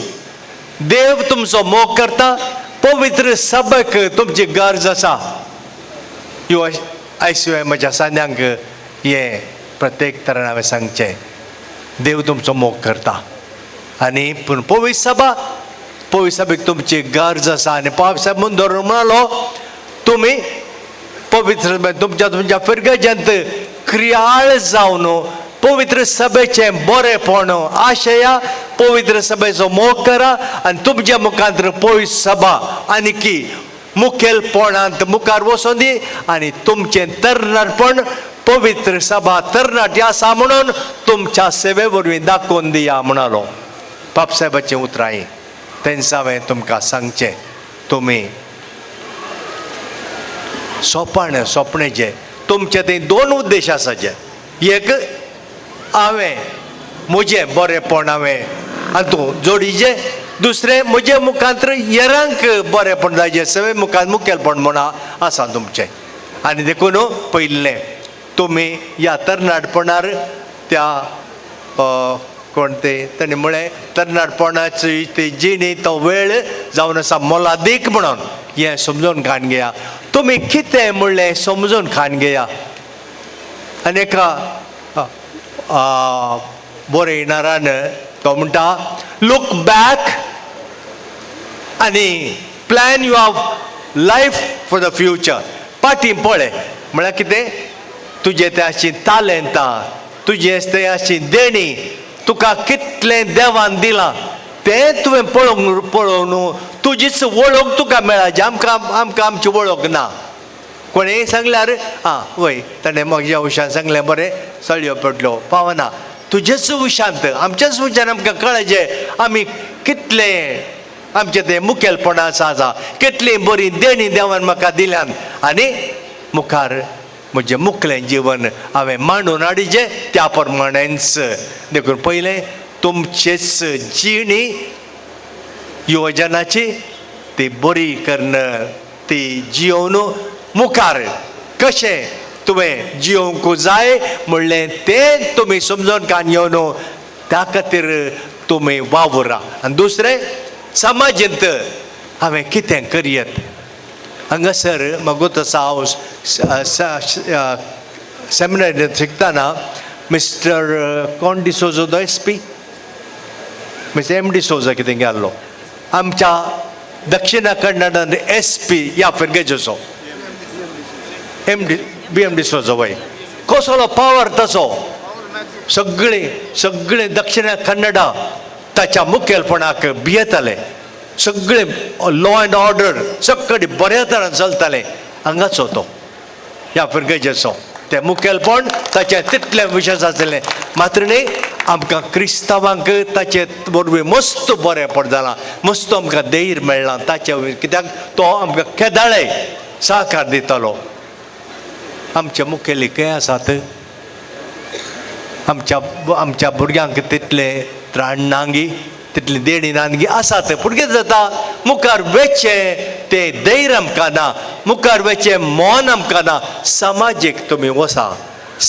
देव तुमचो मोग करता पवित्र सभेक तुमची गरज आसा. You I C म्हज्या सांद्यांक हें प्रत्येक तरान हांवें सांगचें देव तुमचो मोग करता आनी पूण पवित्र सभा पवित्र सभेक तुमची गरज आसा. आनी पाप साहेब म्हूण धरून म्हणालो तुमी पवित्र तुमच्या तुमच्या फिर्गजेंत क्रियाळ जावन पवित्र सभेचें बरेपण आशया पवित्र सभेचो मोग करा आनी तुमच्या मुखांत पवित्र सभा आनी की मुखेलपणांत मुखार वचोन दी आनी तुमचें तरणाटपण पवित्र सभा तरणाटी आसा म्हणून तुमच्या सेवे वरवीं दाखोवन दिया म्हणालो. बापसाहेबाचें उतरां हीं तेंच हांवें तुमकां सांगचें तुमी सोंपण सोंपणेचें तुमचें थंय दोन उद्देश आसाचे. एक हांवें म्हजें बरेंपण हांवें हातूं जोडीचें दुसरें म्हजे मुखांत हेरांक बरेंपण जायचें सगळे मुखार मुखेलपण म्हूण आसा तुमचें. आनी देखून पयलें तुमी ह्या तरणाटपणार त्या कोण ते ताणें म्हळें तरणाटपणाची ती जिणी तो वेळ जावन आसा मोलादीक म्हणून हें समजून खाण घेया. तुमी कितें म्हणलें समजून खाण घेया. आनी एका बरयणारान तो म्हणटा लूक बॅक आनी plan your life for the future. फाटीं पळय म्हळ्यार कितें तुजें तें अशी तालेंतां तुजें तें अशी देणी तुका कितलें देवान दिलां तें तुवें पळोवंक पळोवन तुजीच वळख तुका मेळाची. आमकां आमकां आमची वळख ना. कोणेंय सांगल्यार आं वय ताणें म्हज्या उशान सांगलें बरें सळयो पडलो पावना. तुजेच उशांत आमच्याच उशान आमकां कळचें आमी कितलें आमचें तें मुखेलपण आसा आसा कितलीं बरीं देणीं देवान म्हाका दिल्यान आनी मुखार म्हजें मुखलें जिवन हांवें मांडून हाडिचें त्या प्रमाणेंच. देखून पयलें तुमचेच जिणी युवजनाची ती बरी करून ती जियोवन मुखार कशें तुवें जियोवंक जाय म्हणलें तें तुमी समजून कान येवन त्या खातीर तुमी वावुरा. आनी दुसरें समाजेंत हांवें कितें करयत हांगासर म्हाका तसो हांव सेमिनारींत शिकतना मिस्टर कोण डिसोजो दो S P mister M D'Souza कितें गेल्लो आमच्या दक्षिणा कन्नडान एस पी ह्या फिरगेजेचो M D B M D Souza वय कसलो पावर तसो सगळे सगळे दक्षिणा कन्नडा ताच्या मुखेलपणाक भियेताले सगळे लॉ अँड ऑर्डर सगळे बऱ्या तरान चलताले हांगाचो तो ह्या फिरगेजेचो तें मुखेलपण ताचें तितलें विशेश आसलें मात्र न्ही आमकां क्रिस्तांवांक ताचे वरवीं मस्त बरेंपण जालां मस्त आमकां धैर्य मेळ्ळां ताचे कित्याक तो आमकां केदाळे सहकार दितालो. आमचे मुखेली खंय आसात आमच्या आमच्या भुरग्यांक तितले त्राण नांगी तितली देणी नानगी आसात पूण कितें जाता मुखार वेचें तें धैर्य आमकां ना मुखार वेचें मन आमकां ना. समाजीक तुमी वसा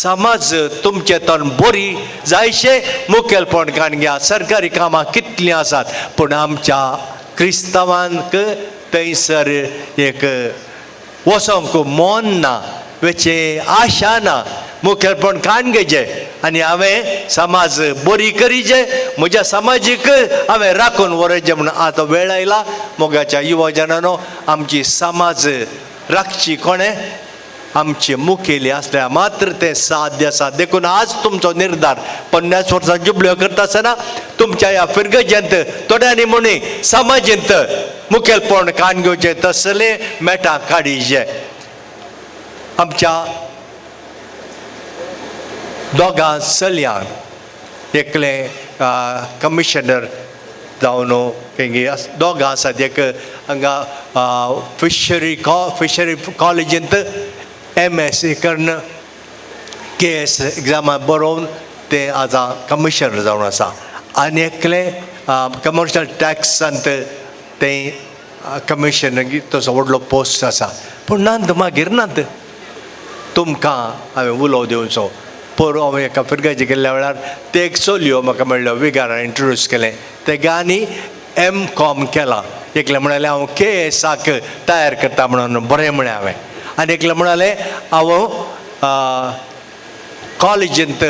समाज तुमचे तन बरी जायशें मुखेलपण काणग्या सरकारी कामां कितलीं आसात पूण आमच्या क्रिस्तांवांक थंयसर एक वचोंक मन ना वेचें आशा ना मुखेलपण काण घेवचें आनी हांवें समाज बरी करीचे म्हज्या समाजीक हांवें राखून व्हरचें म्हणून आतां वेळ आयला. मोगाच्या युवजनानो आमची समाज राखची कोणें आमचे मुखेली आसल्या मात्र तें साध्य आसा. देखून आज तुमचो निर्धार 50 वर्सां जुबल्यो करता आसतना तुमच्या ह्या फिरगजेंत थोड्यांनी म्हणी समाजेंत मुखेलपण काण घेवचें तसले मेटां काडीचे. आमच्या दोगां चलयांक एकलें कमिशनर जावन तेंगे दोगां आसात एक हांगा फिशरी कॉलेजींत एम एस सी करून के एस एग्जामा बरोवन ते आतां कमिशनर जावन आसा आनी एकलें कमर्शियल टॅक्सांत तें कमिशनर तसो व्हडलो पोस्ट आसा. पूण नात मागीर नात तुमकां हांवें उलोव दिवचो. पोरूं हांवें एका फिरगजी गेल्ल्या वेळार ते एक चलयो म्हाका मेळ्ळ्यो विगारान इंट्रोड्यूस केलें तेगे आनी एम कॉम केलां. एकलें म्हणालें हांव के एसाक तयार करता म्हणून बरें म्हळें हांवें आनी एकलें म्हणालें हांव कॉलेजींत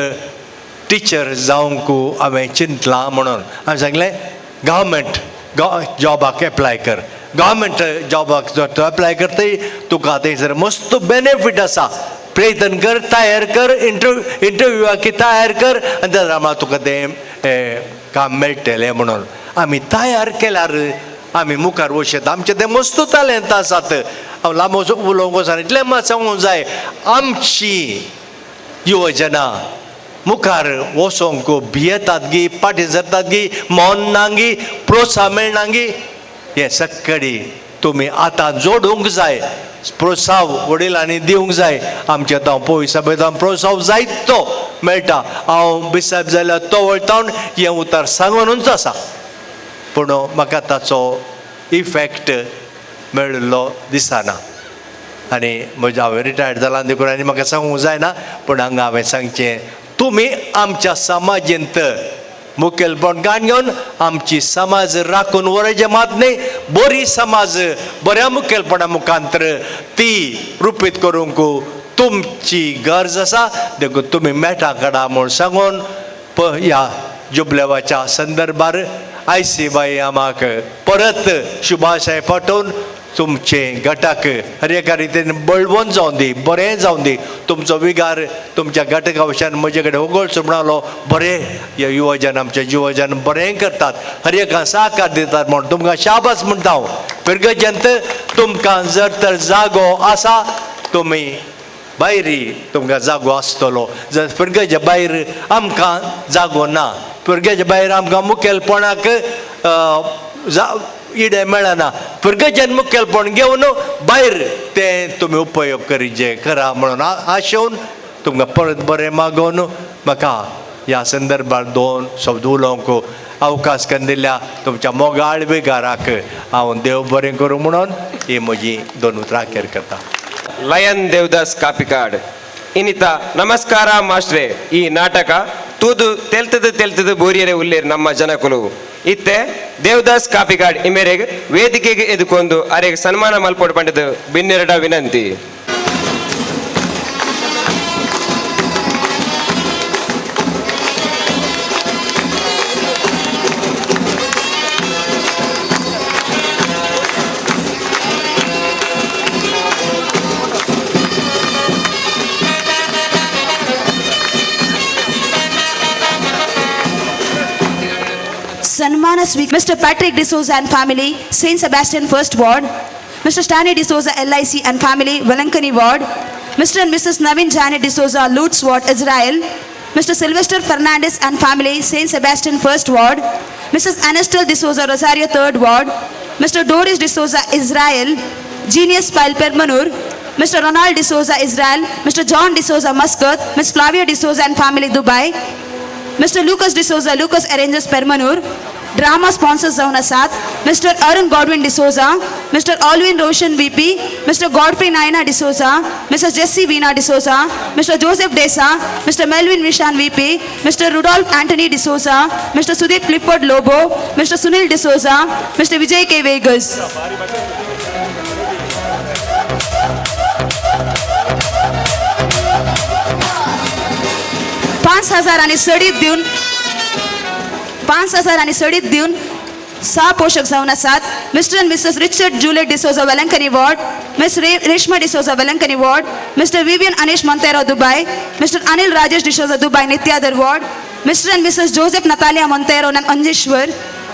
टिचर जावंक हांवें चिंतलां म्हणून. हांवें सांगलें गव्हर्मेंट जॉबाक एप्लाय कर गव्हर्मेंट जॉबाक जर तूं एप्लाय करतय तुका थंयसर मस्त बेनिफीट आसा प्रयत्न कर तयार कर इंटरव्यूआक तयार कर आनी त्या प्रमाण तुका तें काम मेळटलें म्हणून. आमी तयार केल्यार आमी मुखार वचत आमचें तें मस्त तालेंत आसात. हांव लांब उलोवंक वचना इतलें मात सांगूंक जाय आमची युवजना मुखार वचोंक भियेतात गी फाटीं सरतात गी मन नांगी प्रोत्साहन मेळनागी हें सगळी तुमी आतां जोडूंक जाय प्रोत्साहन वडिलांनी दिवंक जाय. आमच्या हांव पळय सभेंत प्रोत्साहन जायत तो मेळटा. हांव बिसायब जाल्यार तो वळटावन हें उतर सांगूनच आसा पूण म्हाका ताचो इफेक्ट मेळिल्लो दिसना आनी म्हज्या हांवें रिटायर्ड जालां देखून आनी म्हाका सांगूंक जायना पूण हांगा हांवें सांगचें तुमी आमच्या समाजेंत मुखेलपण गाण घेवन आमची समाज राखून व्हरचें मात न्ही बरी समाज बऱ्या मुखेलपणा मुखांतर ती रुपीत करूंक तुमची गरज आसा. देखून तुमी मेटां काडा म्हूण सांगून ह्या जुबलेवाच्या संदर्भार आयसी बाई आमाक परत शुभाशय पाठोवन तुमचे गटाक हर एका रितीन बळवंत जावन दी बरें जावन दी. तुमचो विगार तुमच्या घटका वयल्यान म्हजे कडेन उगडचो म्हणालो बरें हे युवजन आमचे युवजन बरें करतात हर एका सहकार दितात म्हूण तुमकां शाबास म्हणटा हांव. फिरगजेंत तुमकां जर तर जागो आसा तुमी भायरी तुमकां जागो आसतलो. जर फिरगजे भायर आमकां जागो ना फिरगजे भायर आमकां मुखेलपणाक इडे मेळना फिरगजेन मुखेलपण घेवन भायर तें तुमी उपयोग करीचे करा म्हणून आशेवन तुमकां परत बरें मागोवन म्हाका ह्या संदर्भार दोन शब्द उलोवंक अवकाश करून दिल्या तुमच्या मोगाळ विगाराक हांव देव बरें करूं म्हणून ही म्हजी दोन उतरां अखेर करता. ಲಯನ್ ದೇವದಾಸ್ ಕಾಪಿಕಾಡ್ ಇನ್ನಿತ ನಮಸ್ಕಾರ ಮಾಸ್ಟ್ರೆ. ಈ ನಾಟಕ ತೂದು ತೆಲ್ತದು ತೆಲ್ತದು ಬೋರಿಯರೆ ಉಲ್ಲೇರು ನಮ್ಮ ಜನಕುಲು. ಇತ್ತೆ ದೇವದಾಸ್ ಕಾಪಿಕಾಡ್ ಇಮೇರೆಗ್ ವೇದಿಕೆಗೆ ಎದುಕೊಂದು ಅರೆಗ್ ಸನ್ಮಾನ ಮಲ್ಪೊಡು ಪಂಡದು ಬಿನ್ನೆರಡ ವಿನಂತಿ. Anna Mr. Patrick D'Souza and family, St. Sebastian First Ward, Mr. Stanley D'Souza, LIC and family, Velankani Ward, Mr. and Mrs. Navin Janet D'Souza, Lutz Ward, Israel, Mr. Sylvester Fernandez and family, St. Sebastian First Ward, Mrs. Anistel D'Souza, Rosario Third Ward, Mr. Doris D'Souza, Israel, Genius Pile Permanur, Mr. Ronald D'Souza, Israel, Mr. John D'Souza, Muscat, Ms. Flavia D'Souza and family, Dubai, Mr. Lucas D'Souza, Lucas Arrangers Permanur, Drama sponsors जावन आसात Mr. Arun Godwin D'Souza, Mr. Alvin Roshan VP, Mr. Godfrey Naina D'Souza, Mrs. Jesse Veena D'Souza, Mr. Joseph Desa, Mr. Melvin Vishan VP, Mr. Rudolph Anthony D'Souza, Mr. Sudhir Clifford Lobo, Mr. Sunil D'Souza, Mr. Vijay K. Vegas. 5,000 आणि सडीत दिवन 5,000 आणि सडीत दिवन 6 पोशक जावन आसात Mr. And Mrs. Richard Juliet D'Souza, Velankanni ward, Miss Reshma D'Souza, Velankanni ward, Mr. Vivian Anish Monteiro, Dubai, Mr. Anil Rajesh D'Souza, Dubai, Nityadar ward, Mr. And Mrs. Joseph Natalia Monteiro, Anjeshwar,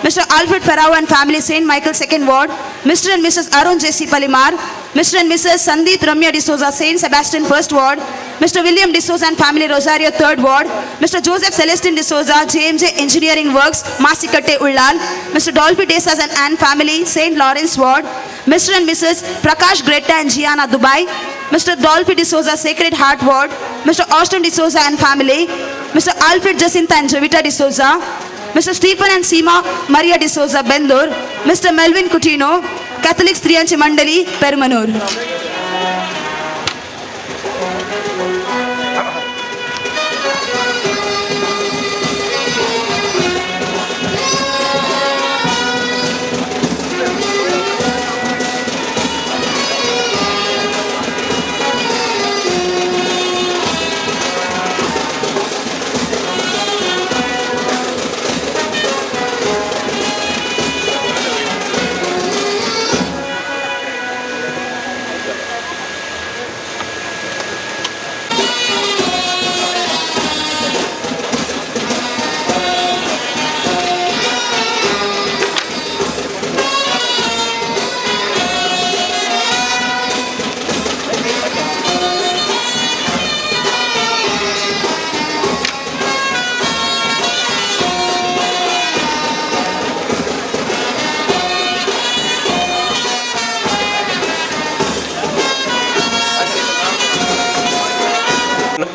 Mr. Alfred Ferrao and family, St. Michael Second Ward, Mr. and Mrs. Arun J.C. Palimar, Mr. and Mrs. Sandeep Ramya D'Souza, St. Sebastian First Ward, Mr. William D'Souza and family, Rosario Third Ward, Mr. Joseph Celestin D'Souza, JMJ Engineering Works, Masikatte Ullal, Mr. Dolphy D'Souza and Ann family, St. Lawrence Ward, Mr. and Mrs. Prakash Greta and Gianna, Dubai, Mr. Dolphy D'Souza, Sacred Heart Ward, Mr. Austin D'Souza and family, Mr. Alfred Jacinta and Jovita D'Souza, Mr. Stephen and Seema Maria D'Souza, Bendur, Mr. Melvin Coutinho, Catholic Striyanchi Mandali, Permanur.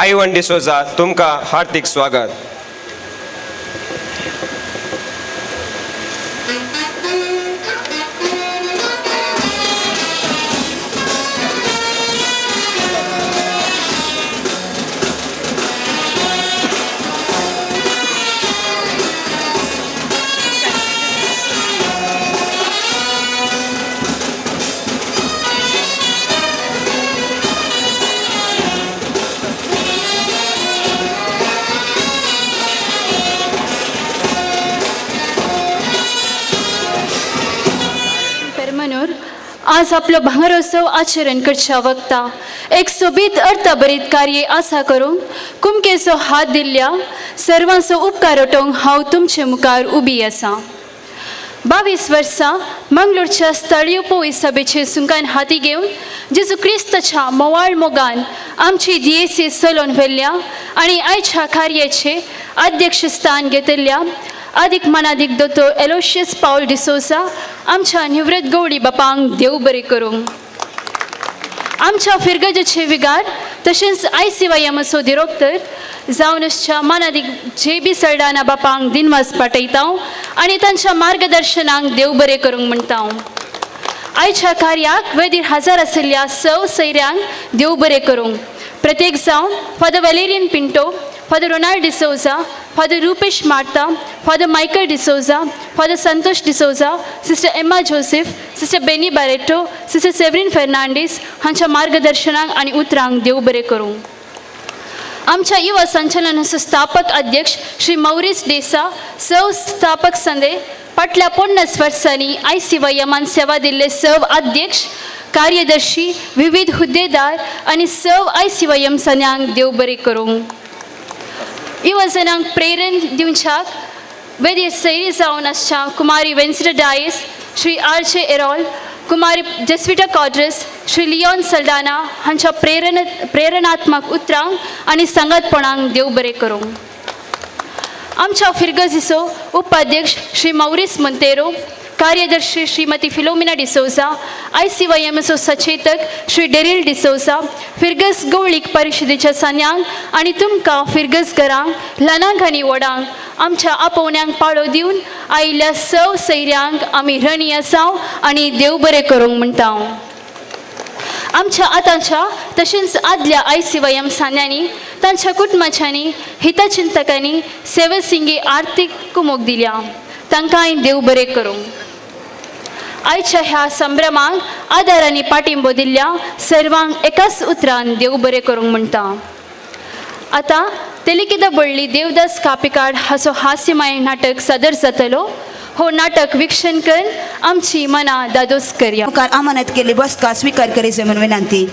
Ivan D'Souza तुमकां हार्दिक स्वागत. आज आपलो भांगरोत्सव आचरण करच्या वक्ता एक सोबीत अर्थभरीत कार्य आसा करूंक कुमकेचो हात दिल्ल्या सर्वांचो उपकार ओटोवंक हांव तुमचे मुखार उबी आसा. 22 वर्सां मंगलोरच्या स्थळीय पोळी सभेचे सुंकान हाती घेवन जेजू क्रिस्ताच्या मोवाळ मोगान आमची दियेसी चलोवन व्हेल्ल्या आनी आयच्या कार्याचे अध्यक्षस्थान घेतिल्ल्या आदीक मानादीक दोतोर एलोशियस पावल डिसोजा आमच्या निवृत्त गवळी बापांक देव बरें करूंक. आमच्या फिरगजेचे विगार तशेंच I C Y एमाचो दिरोक्तर जावन आसच्या मानादीक जे बी सल्डाना बापांक दिनवास पाठयता आनी तांच्या मार्गदर्शनाक देव बरें करूंक म्हणटा. आयच्या कार्याक वेदीर हजर आशिल्ल्या सव सैऱ्यांक देव बरें करूंक. प्रत्येक जावन Father Valerian Pinto, Father Ronald D'Souza, Father Rupesh Martha, Father Michael D'Souza, Father Santosh D'Souza, Sister Emma Joseph, Sister Benny Barreto, Sister Severin Fernandes हांच्या मार्गदर्शनाक आनी उतरांक देव बरें करूं. आमच्या युवा संचलनाचो स्थापक अध्यक्ष श्री मौरीस डेसा, सव स्थापक संदे फाटल्या 50 वर्सांनी I C Y एमान सेवा दिल्ले सव अध्यक्ष, कार्यदर्शी, विविध हुद्देदार आनी सव I C Y M सन्यांक देव बरें करूं. युवजनांक प्रेरण दिवच्याक वेदीर सैरी जावन आसच्या Kumari Vencita Dias, Shri R J Errol, Kumari Jeswita Quadros, Shri Leon Saldanha हांच्या प्रेरणात्मक उतरांक आनी सांगातपणांक देव बरें करूं. आमच्या फिरगजीचो उपाध्यक्ष श्री मौरीस मोंतेरो, कार्यदर्शी श्रीमती फिलोमिना डिसोजा, आयसीवायएमएसो सचेतक श्री डेरील डिसोजा, फिरगज गवळीक परिशदेच्या सान्यांक आनी तुमकां फिरगजघरांक ल्हानांक आनी व्हडांक आमच्या आपोवण्यांक पाळो दिवन आयिल्ल्या सव सैऱ्यांक आमी रणी आसाव आनी देव बरें करूंक म्हणटा. आमच्या आतांच्या तशेंच आदल्या आयसीवायएम सान्यांनी तांच्या कुटुंबाच्यांनी हितचिंतकांनी सेवेसिंगी आर्थीक कुमोक दिल्या, तांकांय देव बरें करूं. आयच्या ह्या संभ्रमांक आदार आनी पाठिंबो दिल्ल्या सर्वांक एकाच उतरान देव बरें करूंक म्हणटा. आतां तेलिकेद बळ्ळी देवदास कापिकाड हाचो हास्यमय नाटक सादर जातलो. हो नाटक वीक्षण कर आमची मनां दादोस करया. मुखार अमानत केल्ली बसका स्विकार करीचे म्हूण विनंती.